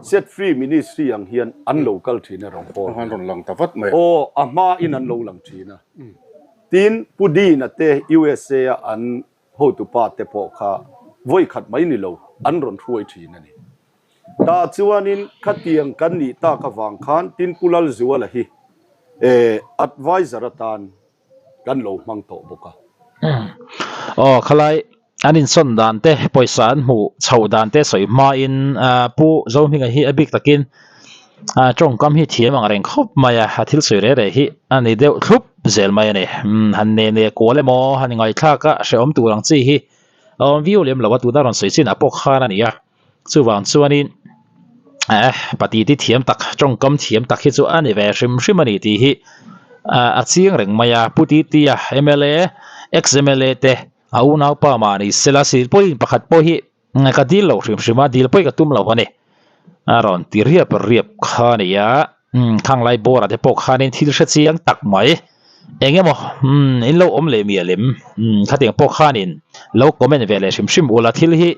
Set Free Ministry ang hian an lo kal thin a rawngbâwl. An rawn lang ta vat mai a. Aw, a hmain an lo lang thin a. Tin, Pu Dean-a te USA-a an hotupa te pawh kha vawi khat mai ni lo an rawn hruai thin a ni. Tah chuanin khatiang kan nih tak avang khan tin Pu Lalzuala hi adviser atan kan lo hmang tawh bawk a. Aw, khalai an insawn dan te, pawisa an hmuh chhoh dan te sawi hmain Pu Zohminga hi a bik takin tawngkam hi thiam ang reng khawp mai a, a thil sawi reh reh hi a ni deuh thlup zel mai a ni. Han ne ne kual emaw han ngaithlak a hrehawm tur ang chi hi a awm viau lem lo a, tuna rawn sawi chinah pawh khan a ni a. Chuvang chuanin eh patiti thiam tak tawngkam thiam tak hi chu a ni ve hrim hrim a ni tih hi a chiang reng mai a. Pu Titia mla ex mla te a unaupa mah ni sela sil pawhin pakhat pawh hi ka dil lo hrim hrim a dil pawh hi ka tum lo a ni. A rawn ti riap riap kha a ni a. Umm khanglai bawrah te pawh khanin thil hre chiang tak mai eng emaw umm in lo awm leh mial em umm khatiang pawh khanin lo comment ve leh hrim hrim ula thil hi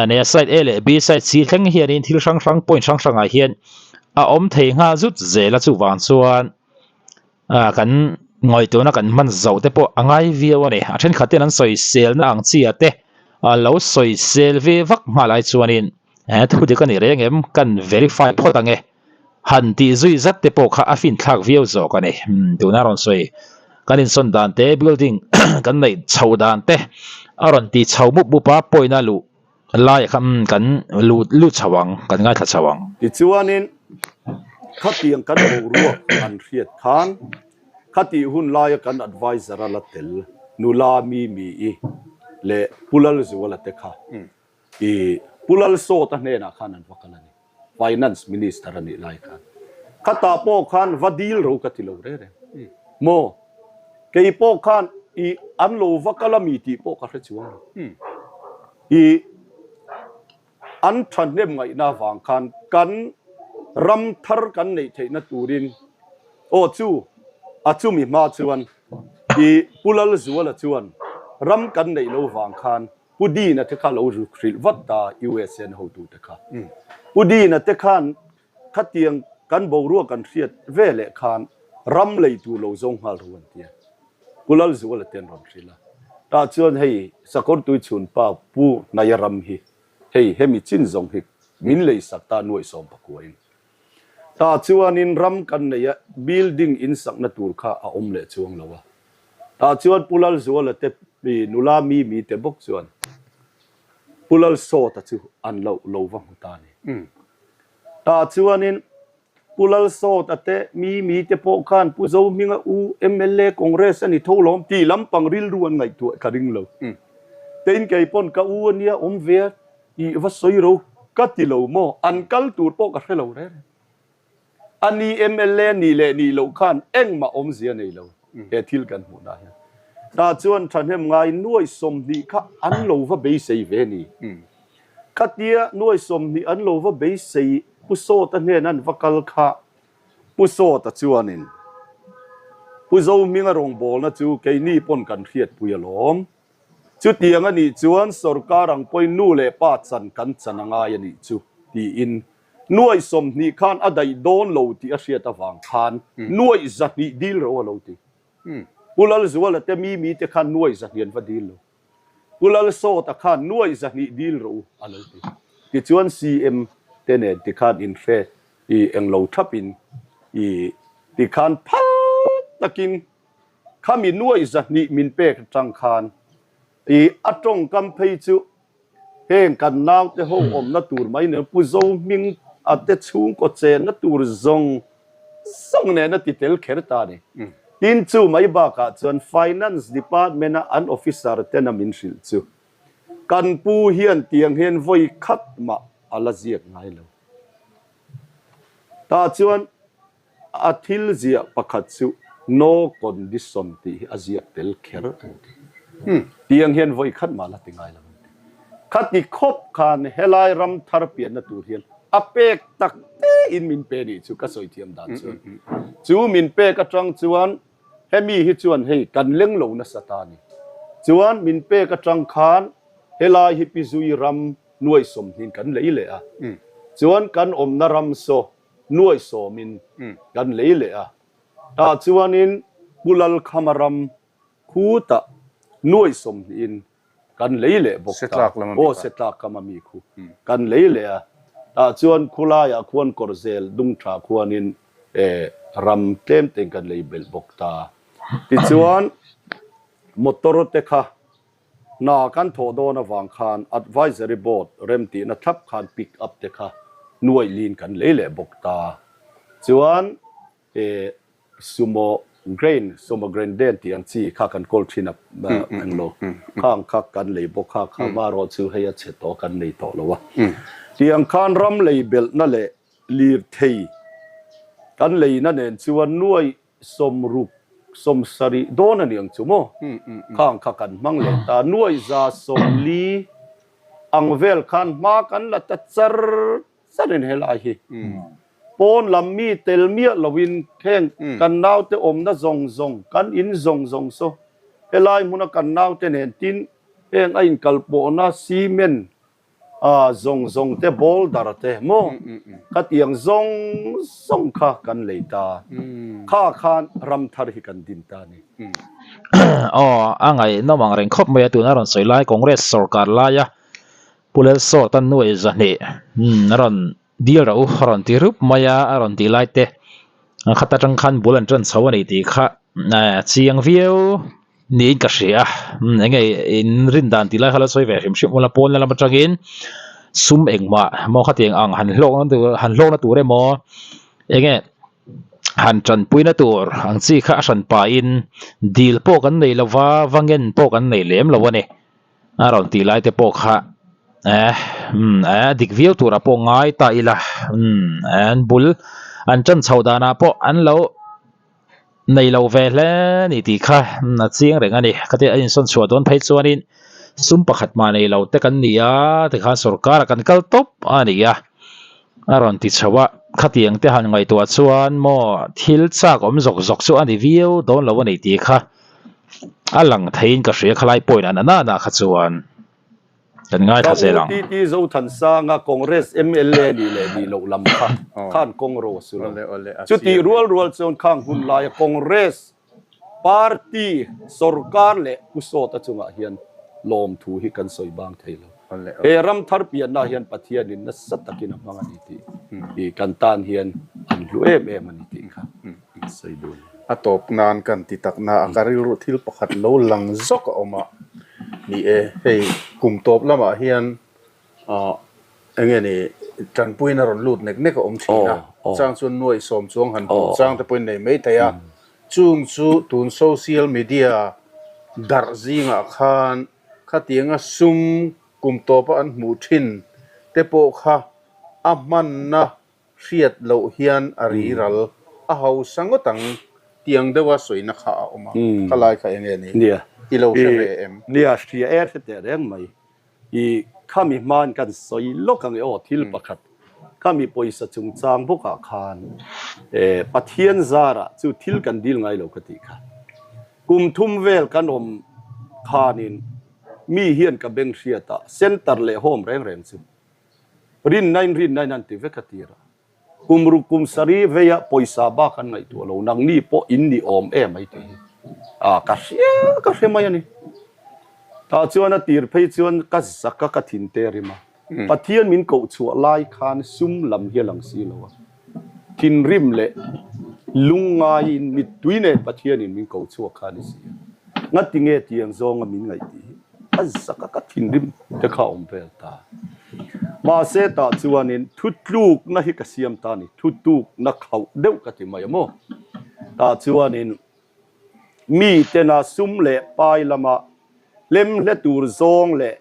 nea side A leh B side C thleng hianin thil hrang hrang point hrang hrangah hian a awm thei nghal zut zel a chuvang chuan ah kan ngaihtuahna kan hman zoh te pawh a ngai viau a ni a thenkhat ten an sawiselna ang chi ah te a lo sawisel ve vak nghal ai chuanin he thu dik a ni reng em kan verify phawt ang e han tih zui zat te pawh kha a fin thlak viau zawk a ni tuna rawn sawi kan insawn dan te building kan neih chhoh dan te a rawn ti chho mup mup a pawina luh laiah kha kan lut lut chho ang kan ngaithla chho ang. Tichuanin khatiang kan boruak an hriat khan khatih hun laia kan adviser a la tel nula Mimi-i leh Pu Lalzuala te kha I Pu Lalsawta hnenah khan an va kal a ni. Finance Minister a nih lai khan. Khatah pawh khan va dil ro ka ti lo reng reng. Maw? Kei pawh khan i an lo va kal a mi tih pawh ka hre chuang lo. I an thahnem ngaihna avang khan kan ram thar kan neih theihna turin aw chu a chumi hma chuan i Pu Lalzuala chuan ram kan neih lo vang khan Pu Dina te kha lo ruk hrilh vat ta USN hotute kha. Pu Dina te khan khatiang kan boruak kan hriat ve leh khan ram lei tur lo zawng nghal ru an ti a. Pu Lalzuala te an rawn hrilh a. Tah chuan hei Sakawrtui chhunpa Pu Hnaia ram hi hei hemi chin zawng hi min lei sak ta nuaih 19 in. Tah chuanin ram kan nei a, building in sakna tur kha a awm leh chuang lo a. Tah chuan Pu Lalzuala te nula Mimi te bawk chuan Pu Lalsawta chu an lo lo va hmu ta a ni. Tah chuanin Pu Lalsawta te Mimi te pawh khan Pu Zohminga u mla Congress a ni tho lawm tih lampang rilru an ngaihtuah ka ring lo. Tein kei pawn ka u a nia awm ve a. I va sawi ro ka ti lo maw? An kal tur pawh ka hre lo reng reng. A ni mla nih leh nih loh khan engmah awmzia nei lo he thil kan hmuhnah hian. Tah chuan thahnem ngai nuai 20 kha an lo va beisei ve ni. Khatia nuai 20 an lo va beisei Pu Sawta hnen an va kal kha Pu Sawta chuanin Pu Zohminga rawngbawlna chu keini pawn kan hriatpui alawm. Chutiang a nih chuan sorkar ang pawhin nu leh pa chan kan chan a ngai a nih chu, tiin nuaih 20 khan a daih dawn lo tih a hriat avang khan nuaih 200 dil ro a lo ti. Pu Lalzuala te Mimi te khan nuaih 200 an va dil lo. Pu Lalsawta khan nuaih 200 dil ro a lo ti. Tichuan CM te nen tikhan inhre i englo thapin i tikhan phal takin Khami nuaih 200 min pek atang khan i a tawngkam phei chu heng kan naute ho awmna tur mai nen Pu Zohming a te chhungkaw chenna tur zawng zawng nen a ti tel kher ta a ni. Tin chu mai bakah chuan Finance Department a an officer ten a min hrilh chu kan pu hian tiang hian vawi khat mah a la ziak ngai lo. Tah chuan A thil ziah pakhat chu No condition tih hi a ziak tel kher an ti. Tiang hian vawi khat mah la ti ngai lo an ti. Khati khawp khan helai ram thar pianna tur hian a pek tak tein min pe nih chu ka sawi thiam dan chuan. Chu min pek atang chuan hemi hi chuan hei kan leng lo nasa ta ni. Chuan min pek atang khan helai hi pi zui ram nuai sawmhnin kan lei leh a. Chuan kan awmna ram saw nuai sawmin kan lei leh a. Tah chuanin Pu Lalkhama ram khutah nuai sawmhnihin kan lei leh bawk ta. Aw, Setlak lama mi khu kan lei leh a. Tah chuan khulaiah khuan Kawrzel Dungtha khuanin ram tlem tein kan lei belh bawk ta. Tichuan motor te kha Hna kan thawh dawn avang khan Advisory Board remtihna thlap khan pick up te kha nuaih lin kan lei leh bawk ta. Chuan eh Sumo Grain, Sumo Grande tih ang chi kha kan kawl thin a englo khang kha kan lei bawk kha kha marawh chu hei a chhe tawh kan nei tawh lo a. Tiang khan ram lei belhna leh lirthei kan leina nen chuan nuaih 60, 70 dawn a ni ang chu maw? Khang kha kan hmang leh ta. 140 ang vel khan hma kan la ta char char in helai hi. Pawn lam mi tel miah loin heng kan naute awmna zawng zawng, kan in zawng zawng saw helai hmuna kan naute nen tin heng a inkalpawhna cement A zawng zawng te boulder te maw khatiang zawng zawng kha kan lei ta. Kha khan ram thar hi kan din ta a ni. Aw, a ngaihnawm ang reng khawp mai a, tuna rawn sawi lai Congress sorkar laia Pu Lelsawta nuai 200 a rawn dil rauh a rawn ti rup mai a, a rawn tih lai te khat atang khan bul an tan chho a ni tih kha chiang viau niin ka hria a, eng nge in rin dan tih lai kha lo sawi ve hrim hrim ula pawn lam atangin sum engmah maw khatiang ang han hlawkna tur han hlawkna tur emaw eng nge han tanpuina tur ang chi kha a hran pahin dil pawh kan nei lova va ngen pawh kan nei lem lo a ni. A rawn tih lai te pawh kha eh umm eh dik viau turah pawh ngai ta ila umm an bul an tan chhoh danah pawh an lo nei lo ve hle a ni tih kha a chiang reng a ni khatia a insawn chhuah dawn phei chuanin sum pakhat mah nei lo te kan ni a tikhan sorkar ah kan kal tawp a ni a a rawn ti chho a khatiang te han ngaihtuah chuan maw thil chak awm zawk zawk chu a ni viau dawn lo a ni tih kha. A lang theiin ka hria khalai point an anana kha chuan kan ngaithla Ka zel ang. UTT Zothansanga Congress mla nih leh nih loh lam kha khan kawng ro a su lo. Chutih rual rual chuan khang hun laia Congress party sorkar leh Pu Sawta chungah hian lawmthu hi kan sawi bang thei lo. He ram thar pianna hian Pathianin nasa takin a hmang a ni tih hi kan tan hian an hlu em em a ni tih kha sawi duh a ni. A tawp nan kan ti tak na a ka rilru thil pakhat lo lang zawk a awm a, ni e, hei kum tawp lamah hian ah eng nge ni tanpuiin a rawn lut nek nek a awm thin a, chang chuan nuaih sawm chuang han hmuh chang te pawhin nei mai thei a, chung chu tun social media darh zingah khan Khatianga sum kum tawpa an hmuh thin te pawh kha a hmanna hriat loh hian a ri ral a hausa ngawt ang tiang deuha sawina kha a awm a, kha lai kha eng nge ni? I lo hre ve em? Nia, hria e hre teh reng mai. I khami hmain kan sawi lawk ang e aw thil pakhat khami pawisa chungchang bawkah khan Pathian zarah chu thil kan dil ngai lo ka tih kha. Kum thum vel kan awm khanin mi hian ka beng hriat a, center leh home reng reng chu rinna in rinna in an ti vek a tir a. Kum ruk kum sarih veia pawisa bak an ngaihtuah lo, nangni pawh in ni awm em ai tih hi a ka hria ka hre mai a ni. Tah chuan a tir phei chuan ka zak a ka thin te rim a. Pathian min koh chhuah lai khan sum lam hi a lang si lo a, thinrim leh lungngaiin mittui nen Pathianin min koh chhuak kha a ni si a, ngati nge tiang zawnga min ngaih tih hi a zak a, ka thinrim te kha a awm vel ta. Mahse tah chuanin thutlukna hi ka siam ta a ni, thutukna khauh deuh ka ti mai a maw? Tah chuanin Mi tena sum leh pai lama hlemhle tur zawng leh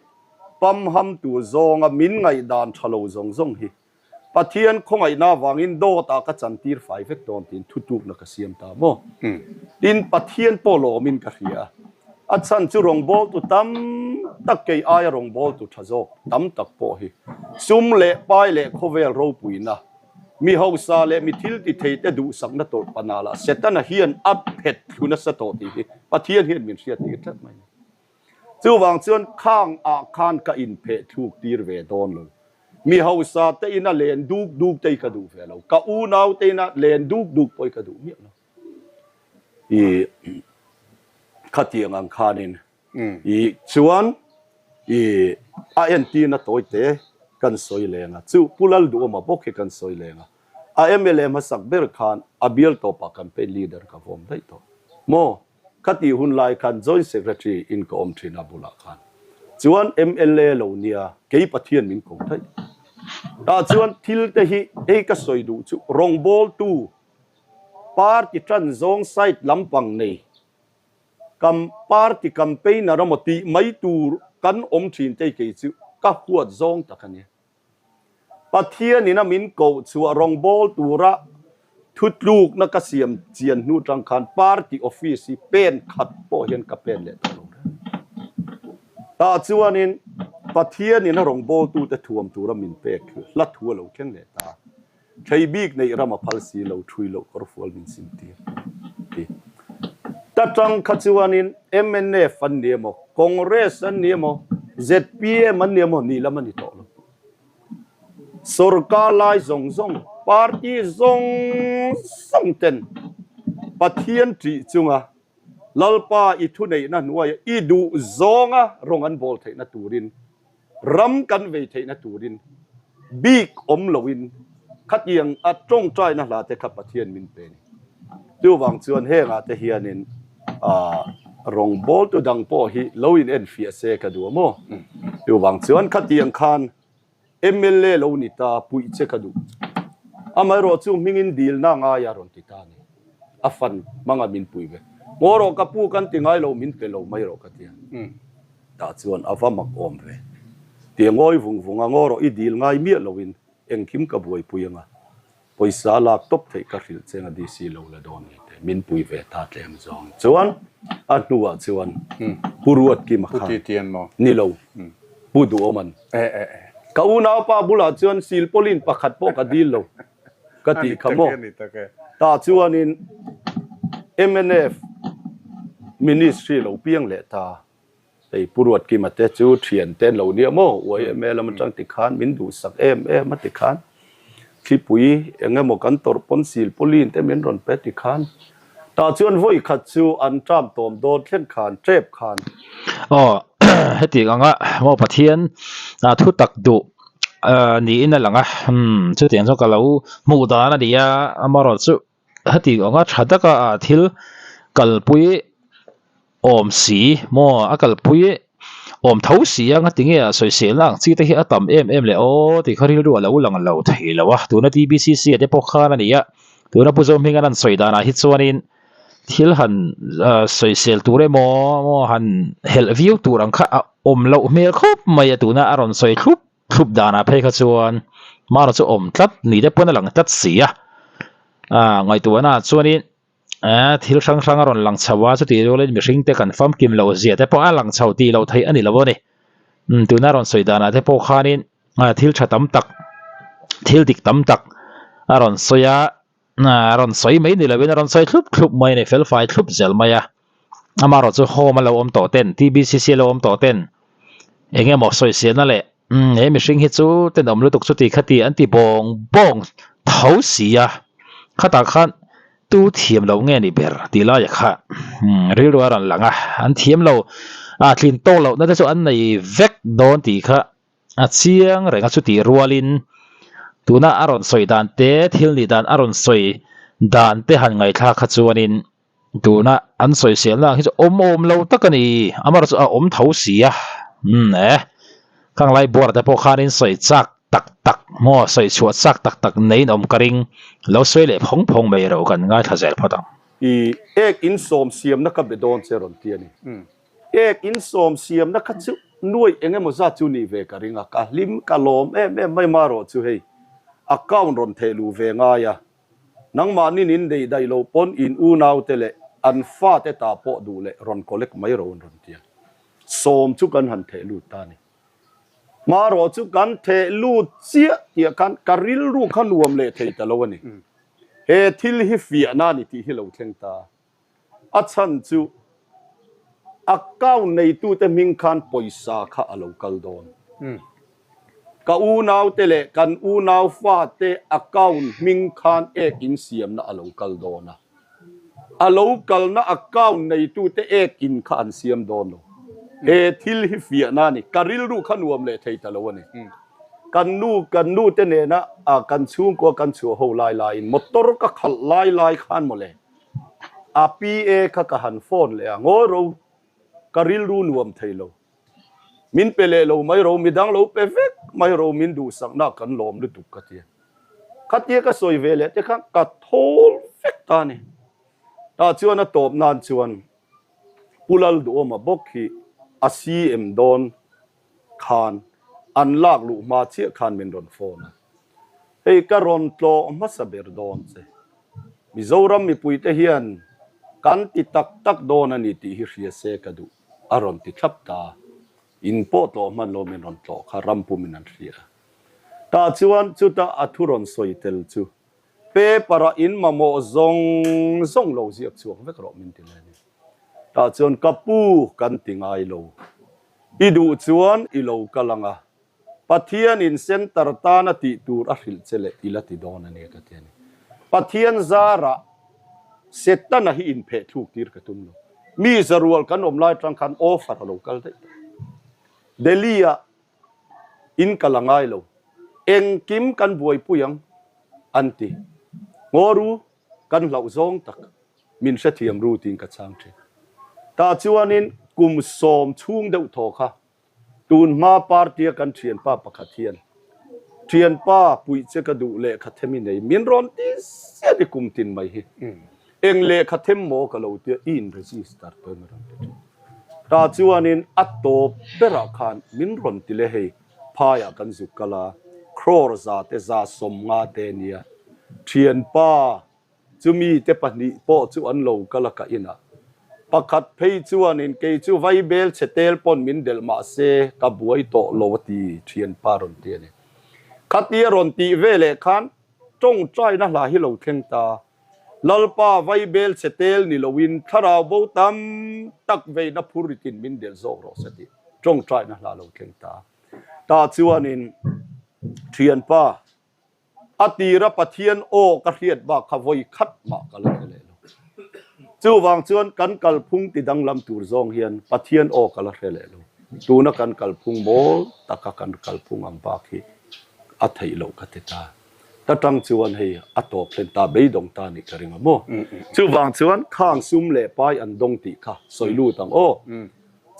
pamham tur zawnga min ngaihdan tha lo zawng zawng hi. Pathian khawngaihna avangin dawtah ka chantir fai vek dawn tiin thutlukna ka siam ta maw? Tin, Pathian pawh lawmin ka hria a, a chhan chu rawngbawltu tam tak kei aia rawngbawltu tha zawk tam tak pawh hi sum leh pai leh khawvel ropuina, mi hausa leh mi thil ti thei te duhsakna tawrh panah lah Setana hian a phet thlu nasa tawh tih hi Pathian hian min hriat tir tlat mai a ni. Chuvang chuan khang ah khan ka inpheh thluk tir ve dawn lo. Mi hausa te ina len duk duk te hi ka duh ve lo. Ka unau te ina len duk duk pawh hi ka duh miah lo. I khatiang ang khanin i chuan i a entirna tawi te kan sawi leng a. Chu Pu Lalduhawma bawk hi kan sawi leng a. A mla hmasak ber khan a bial tawpah campaign leader ka vawm daih tawh. Maw? Ka tih hun lai khan Joint Secretary in ka awm thin a bulah khan chuan mla lo nia kei Pathian min ko daih. Tah chuan thil te hi hei ka sawi duh chu rawngbawltu party tan zawng side lampang nei kam party campaigner emaw tih mai tur kan awm thin te hi kei chu ka huat zawng tak a nia. Pathianin a min koh chhuah rawngbâwl tura thutlûkna ka siam chian hnu ṭang khan party office hi pen khat pawh hian ka pen leh tawh lo reng. Tah chuanin Pathianin a rawngbâwltute thuam tura min pek hla thu a lo thleng leh ta. Thlei bik neih ram a phal si lo, ṭhui loh kawrfual min sim tir ti. Ta ṭang kha chuanin mnf an ni emaw, Congress an ni emaw, zpm an ni emaw ni lam a ni tawh lo. Sorkar lai zawng zawng, party zawng zawng ten Pathian ṭih chunga Lalpa i thuneihna hnuaia i duh zawnga rawng an bawl theihna turin Ram kan vei theihna turin bik awm loin khatiang a tawngtaina hla te kha Pathian min pe ni. Chuvang chuan hengah te hianin rawngbawltu dang pawh hi lo in enfiah se ka duh a maw? Chuvang chuan khatiang khan mla lo ni ta puih che ka duh. Amaherawh chu hmingin dilna ngaia rawn ti ta a ni. A fan hmanga min pui ve. Ngaw rawh ka pu kan ti ngai lo min pe lo mai rawh ka ti a. Tah chuan a va mak awm ve. Tia ngawi vung vung a, ngaw rawh i dil ngai miah loin engkim ka buaipui anga pawisa lak tawp theih ka hrilh cheng a DC lo la dawn ni te min pui ve ta tlem zawng chuan a hnuah chuan Pu Ruatkima khan ni lo Pu Duhawman ka unaupa bulah chuan silpawlin pakhat pawh ka dil lo ka tih kha maw? Tah chuanin mnf Ministry lo piang leh ta. Hei Pu Ruatkima te chu thian te an lo nia maw? YMA lam atang tikhan min duhsak em em a tikhan thlipui eng emaw kan tawrh pawn silpawlin te min rawn pe tikhan tah chuan vawi khat chu an ṭam tawm dawn thleng khan ṭep khan. Aw heti anga maw Pathian thu tak duh niin a lang a, umm chutiang chuan ka lo hmuh dan a ni a, amaherawhchu chu heti anga tha taka thil kalpui awm si maw a kalpui awm tho si a ngatinge a sawiselna ang chi te hi a tam em em leh aw tih kha rilru a lo lang lo thei lo a, tuna TBCC ah te pawh khan a ni a, tuna Pu Zohminga an sawi danah hi chuanin thil han sawisel tur emaw maw han helh viau tur ang kha a awm loh hmel khawp mai a tuna a rawn sawi thlup thlup danah phei kha chuan mahna chu awm tlat ni te pawn a lang tlat si a ah ngaihtuahna ah chuanin eh thil hrang hrang a rawn lang chho a chutih rualin mihring te kan famkim loh zia te pawh a lang chho tih loh theih a ni lo a ni umm tuna rawn sawi danah te pawh khanin thil tha tam tak thil dik tam tak a rawn sawi a. A rawn sawi mai ni lovin a rawn sawi thlup thlup mai a ni, fel fai thlup zel mai a. Amaherawh chu home a lo awm tawh ten, TBCC a lo awm tawh ten eng emaw sawiselna leh umm he mihring hi chu tenawm lutuk chuti khati an ti bawng bawng tho si a, khatah khan tu thiam lo nge ni ber tih laia kha umm rilru a rawn lang a, an thiam lo a tlin tawk lohna te chu an nei vek dawn tih kha A chiang reng a chutih rualin tuna a rawn sawi dan te, thil nih dan a rawn sawi dan te han ngaihthlak kha chuanin tuna an sawiselna ang hi chu awm awm lo tak a ni. Amaherawhchu chu a awm tho si a, umm e, khang lai buara te pawh khanin sawi chak tak tak maw, sawi chhuah chak tak tak neiin awm ka ring, lo sawi leh phawng phawng mai erawh kan ngaithla zel phawt ang. I ek insawm siamna ka be dawn che rawn ti a ni. Ek insawm siamna kha chu nuaih eng emaw zat chu nih ve ka ring a, ka hlim ka lawm em em mai marawh chu hei. Account rawn theh luh ve ngai a, nangmahnin in deih daih loh pawn in unaute leh an fate ta pawh duh leh rawn collect mai ro an rawn ti a. Sawm chu kan han theh lut ta a ni. Hmarawh chu kan theh lut chiah tih ah khan ka rilru kha nuam leh thei ta lo a ni. He thil hi fiahna a ni tih hi lo thleng ta a. A chhan chu account neitute hming khan pawisa kha a lo kal dawn. Ka unaute leh kan unau fate account hming khan ek insiamna a lo kal dawn a. A lo kalna account neitute ek in kha an siam dawn lo. He thil hi fiahna a ni. Ka rilru kha nuam leh thei ta lo a ni. Kan nu, kan nute nena kan chhungkua kan chhuah ho lai laiin motor ka khalh lai lai khan mawle. A PA kha ka han phone leh a, ngawi ro, ka rilru nuam thei lo. Min pe leh lo mai ro, midang lo pe vek mai ro, min duhsakna kan lawm lutuk ka ti a. Khatia ka sawi ve leh te khan ka thawl vek ta a ni. Tah chuan a tawp nan chuan Pu Lalduhawma bawk hi a CM dawn khan an lak luh hma chiah khan min rawn phone a. Hei ka rawn tlawh hmasa ber dawn che. Mizoram mipuite hian kan ti tak tak dawn a ni tih hi hria se ka duh a rawn ti thlap ta. In pawh tlawh hman lo min rawn tlawh kha ram pumin an hria. Tah chuan chuta a thu rawn sawi tel chu paper ah in mamawh zawng zawng lo ziak chhuak vek rawh min ti leh a ni. Tah chuan ka pu kan ti ngai lo. I duh chuan i lo kal ang a. Pathianin center tana tih tur a hrilh che leh i la ti dawn a nia ka ti a ni. Pathian zarah Setana hi inpheh thluk tir ka tum lo. Mi zarual kan awm lai atang khan offer a lo kal daih tawh. Delhi-ah in kal a ngai lo. Engkim kan buaipui ang an ti. Ngawru kan hlauh zawng tak min hrethiam ru tiin ka chhang thin. Tah chuanin kum sawm chhung deuh thaw kha Tun hma party a kan thianpa pakhat hian thianpa puih che ka duh lehkha them i nei min rawn ti ziat i kum tin mai hi eng lehkha them maw ka lo tia i in register tawh em a rawn ti thin. Tah chuanin a tawp berah khan min rawn ti le hei phaiah kan zuk kal a crore za te za 50 te nia thianpa Chumi te pahnih pawh chu an lo kal a ka inah. Pakhat phei chuanin kei chu vaibel chhe tel pawn min delh mah se ka buai tawh lo a ti thianpa rawn ti a ni. Khatia rawn tih veleh khan tawngtaina hla hi lo thleng ta. Lalpa vaibel chhe tel ni loin thlarau bo tam tak veina phur ritin min delh zawk rawh se tih tawngtaina hla lo thleng ta. Tah chuanin thianpa A tira Pathian aw ka hriat bak kha vawi khat mah ka la hre leh lo. Chuvang chuan kan kalphung ti danglam tur zawng hian Pathian aw ka la hre leh lo. Tuna kan kalphung mawl taka kan kalphung ang bak hi a theih loh ka ti ta. Ta tang chuan hei a tawp hlen ta beidawng ta nih ka ring a maw. Chuvang chuan khang sum leh pai an dawng tih kha sawi lut ang aw.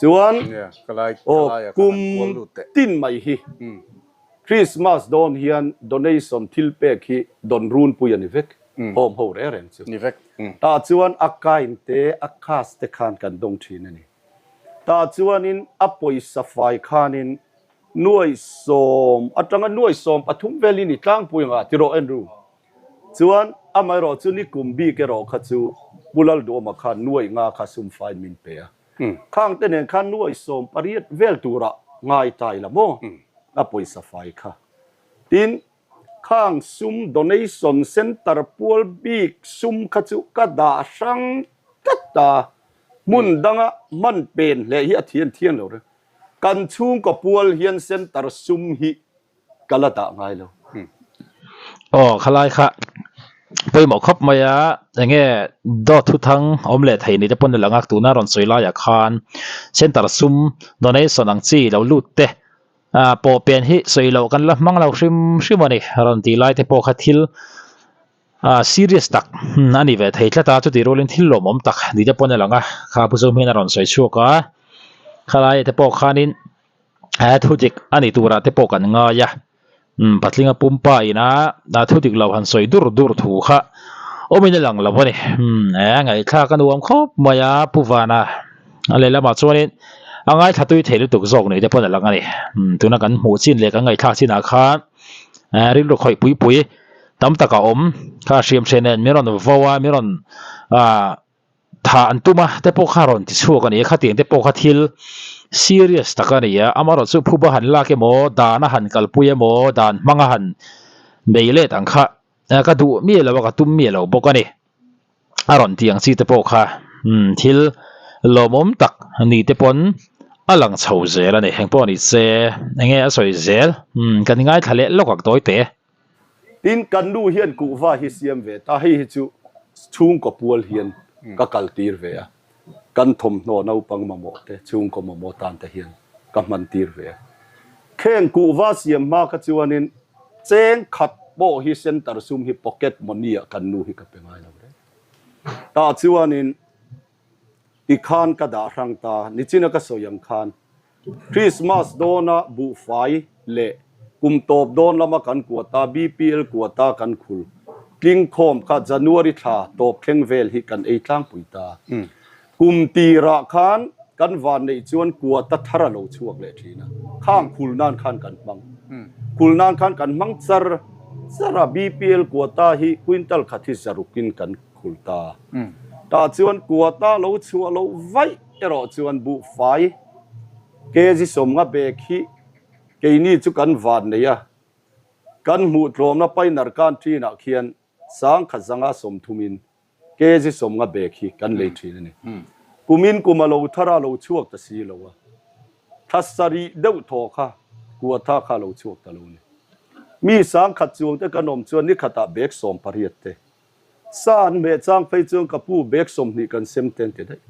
Chuan aw kum tin mai hi. Christmas dawn hian donation thil pek hi dawn runpui a ni vek, home ho reng reng chu. Ni vek. Tah chuan a kind te, a cash te khan kan dawng thin a ni. Tah chuanin a pawisa fai khanin nuai sawm atanga nuai 13 vel hi ni tlangpui anga ti rawh Andrew. Chuan amaherawh chu ni kum bik erawh kha chu Pu Lalduama khan nuai nga kha sum faiin min pe a. Khang te nen khan nuai 18 vel turah ngai ta ila maw? A pawisa fai kha. Tin, khang sum donation center pual bik sum kha chu ka dah hrang tlat a, hmun danga hman pen hle hi a thian thian lo reng. Kan chhungkaw pual hian center sum hi ka la dah ngai lo. Aw khalai kha pawimawh khawp mai a, enge dawt thuthang awm leh thei ni te pawn a lang a, tuna rawn sawi laiah khan center sum donation ang chi lo lut te ah pawh pen hi sawi loh kan la hmang lo hrim hrim a ni rawn tih lai te pawh kha thil ah serious tak a ni ve thei tlat a, chutih rualin thil lawmawm tak ni te pawn a lang a, kha Pu Zohming a rawn sawi chhuak a, khalai te pawh khanin. He thu dik a ni turah te pawh kan ngai a, umm patlinga pumpa ina thu dik lo han sawi dur dur thu kha awmin a lang lo a ni. Umm he ngaihthlak a nuam khawp mai a Pu Vana a lehlamah chuanin a ngaithla tui thei lutuk zawk ni te pawn a lang a ni. Umm tuna kan hmuh chin leh kan ngaihthlak chinah khan. Rilru khawih pui pui tam tak a awm. Kha hriam hre nen min rawn vo a, min rawn thah an tum a te pawh kha rawn ti chhuak a ni a. Khatiang te pawh kha thil serious tak a ni a. Amaherawhchu chu phuba han lak emaw, dan a han kalpui emaw, dan hmang a han bei let ang kha ka duh miah lo a, ka tum miah lo bawk a ni. A rawn tih ang chi te pawh kha thil lawmawm tak ni te pawn a lang chho zel a ni. Eng pawh ni se enge a sawi zel kan ngaithla leh lawk ang tawi te. Tin, kan nu hian kuhva hi siam ve ta, hei hi chu chhungkaw pual hian ka kal tir ve a, kan thawmhnaw naupang mamawh te, chhungkaw mamawh tan te hian ka hman tir ve a. Kheng kuhva siam hma kha chuanin cheng khat pawh hi center sum hi pocket money ah kan nu hi ka pe ngai lo reng. Tah chuanin tikhan ka dah hrang ta, nichina ka sawi ang khan Krismas dawna buhfai leh kum tawp dawn lama kan quota, BPL quota kan khul tlingkhawm kha January thla tawp thleng vel hi kan ei tlangpui ta. Kum tirah khan kan van neih chuan quota thar a lo chhuak leh thin a, khang khul nan khan kan hmang. Khul nan khan kan hmang char char a, BPL quota hi quintal khat hi zarukin kan khul ta. Tah chuan quota lo chhuah loh vaih erawh chuan buhfai kg 50 bag hi keini chu kan van nei a, kan hmuh tlawmna Pioneer Canteen ah khian sangkhat zanga sawmthumin kg 50 bag hi kan lei thin a ni. Kumin kum a lo thar a, lo chhuak ta si lo a, thla sarih deuh thaw kha kuatha kha a lo chhuak ta lo a ni. Mi sangkhat chuang te kan awm chuan nikhatah bag 18 te Sa an hmeh chang phei chuan ka pu bag 20 kan sem te an ti daih.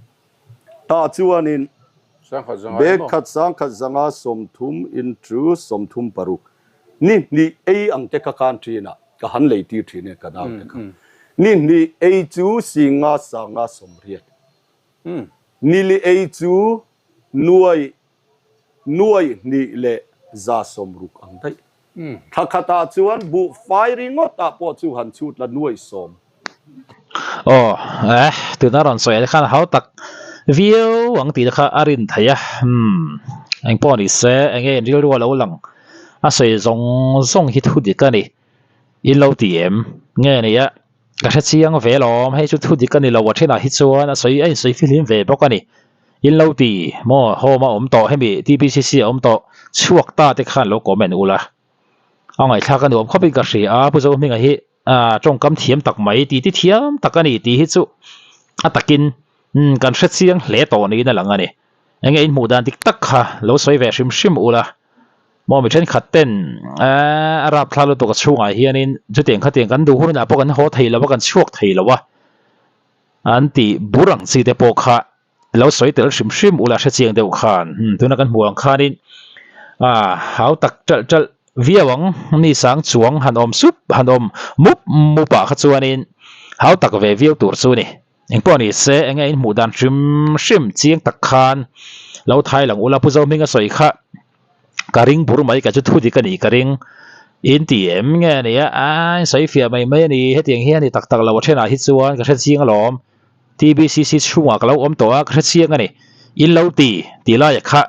Tah chuanin bag khat sangkhat zanga 30 into 36 ni hnih ei ang te kha khan thin a, ka han lei tir thin e ka nau te kha. Ni hnih ei chu singa sanga 80. Nili ei chu nuai 2600 ang daih. Thla khatah chuan buhfai ringawtah pawh chu han chhut la 10,000. Aw, eh, tuna rawn sawi ah khan hau tak viau ang tih te kha a rin theih a, umm, eng pawh ni se, eng nge in rilru a lo lang a sawi zawng zawng hi thu dik a ni, in lo ti em? Nge ni a, ka hre chiang ve alawm, hei chu thu dik a ni lo a thenah hi chuan a sawi a insawi fihlim ve bawk a ni. In lo ti maw home a awm tawh hemi TBCC a awm tawh chhuak ta te khan lo comment ula a ngaihthlak a nuam khawp in ka hria a Pu Zohminga hi ah tawngkam thiam tak mai ti ti thiam tak a ni tih hi chu a takin umm kan hre chiang hle tawh niin a lang a ni enge in hmuh dan dik tak kha lo sawi ve hrim hrim ula maw mi thenkhat ten eh a rapthlak lutuk a chhungah hianin chutiang khatiang kan duh hunah pawh kan haw thei lo a kan chhuak thei lo a an tih bur ang chi te pawh kha lo sawi tel hrim hrim ula hre chiang deuh khan hmm tuna kan hmuh ang khanin ah hau tak ṭalh ṭalh viau ang ni sang chuang han awm sup han awm mup mup ah kha chuanin hau tak ve viau tur chu ni engpawh ni se enge in hmuh dan hrim hrim chiang tak khan lo thai lang ula Pu Zohming a sawi kha ka ring bur mai ka chu thu dik a nih ka ring in ti em nge a nia a in sawi fiah mai mai a ni hetiang hian ni tak tak lo a thenah hi chuan ka hre chiang alawm. TBCC chhungah ka lo awm tawh a, ka hre chiang a ni. In lo ti, tih laiah kha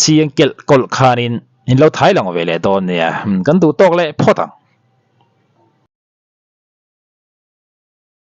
chiang kelh kawlh khanin in lo thai lang ve leh dawn nia. Kan duh tawk leh phawt ang.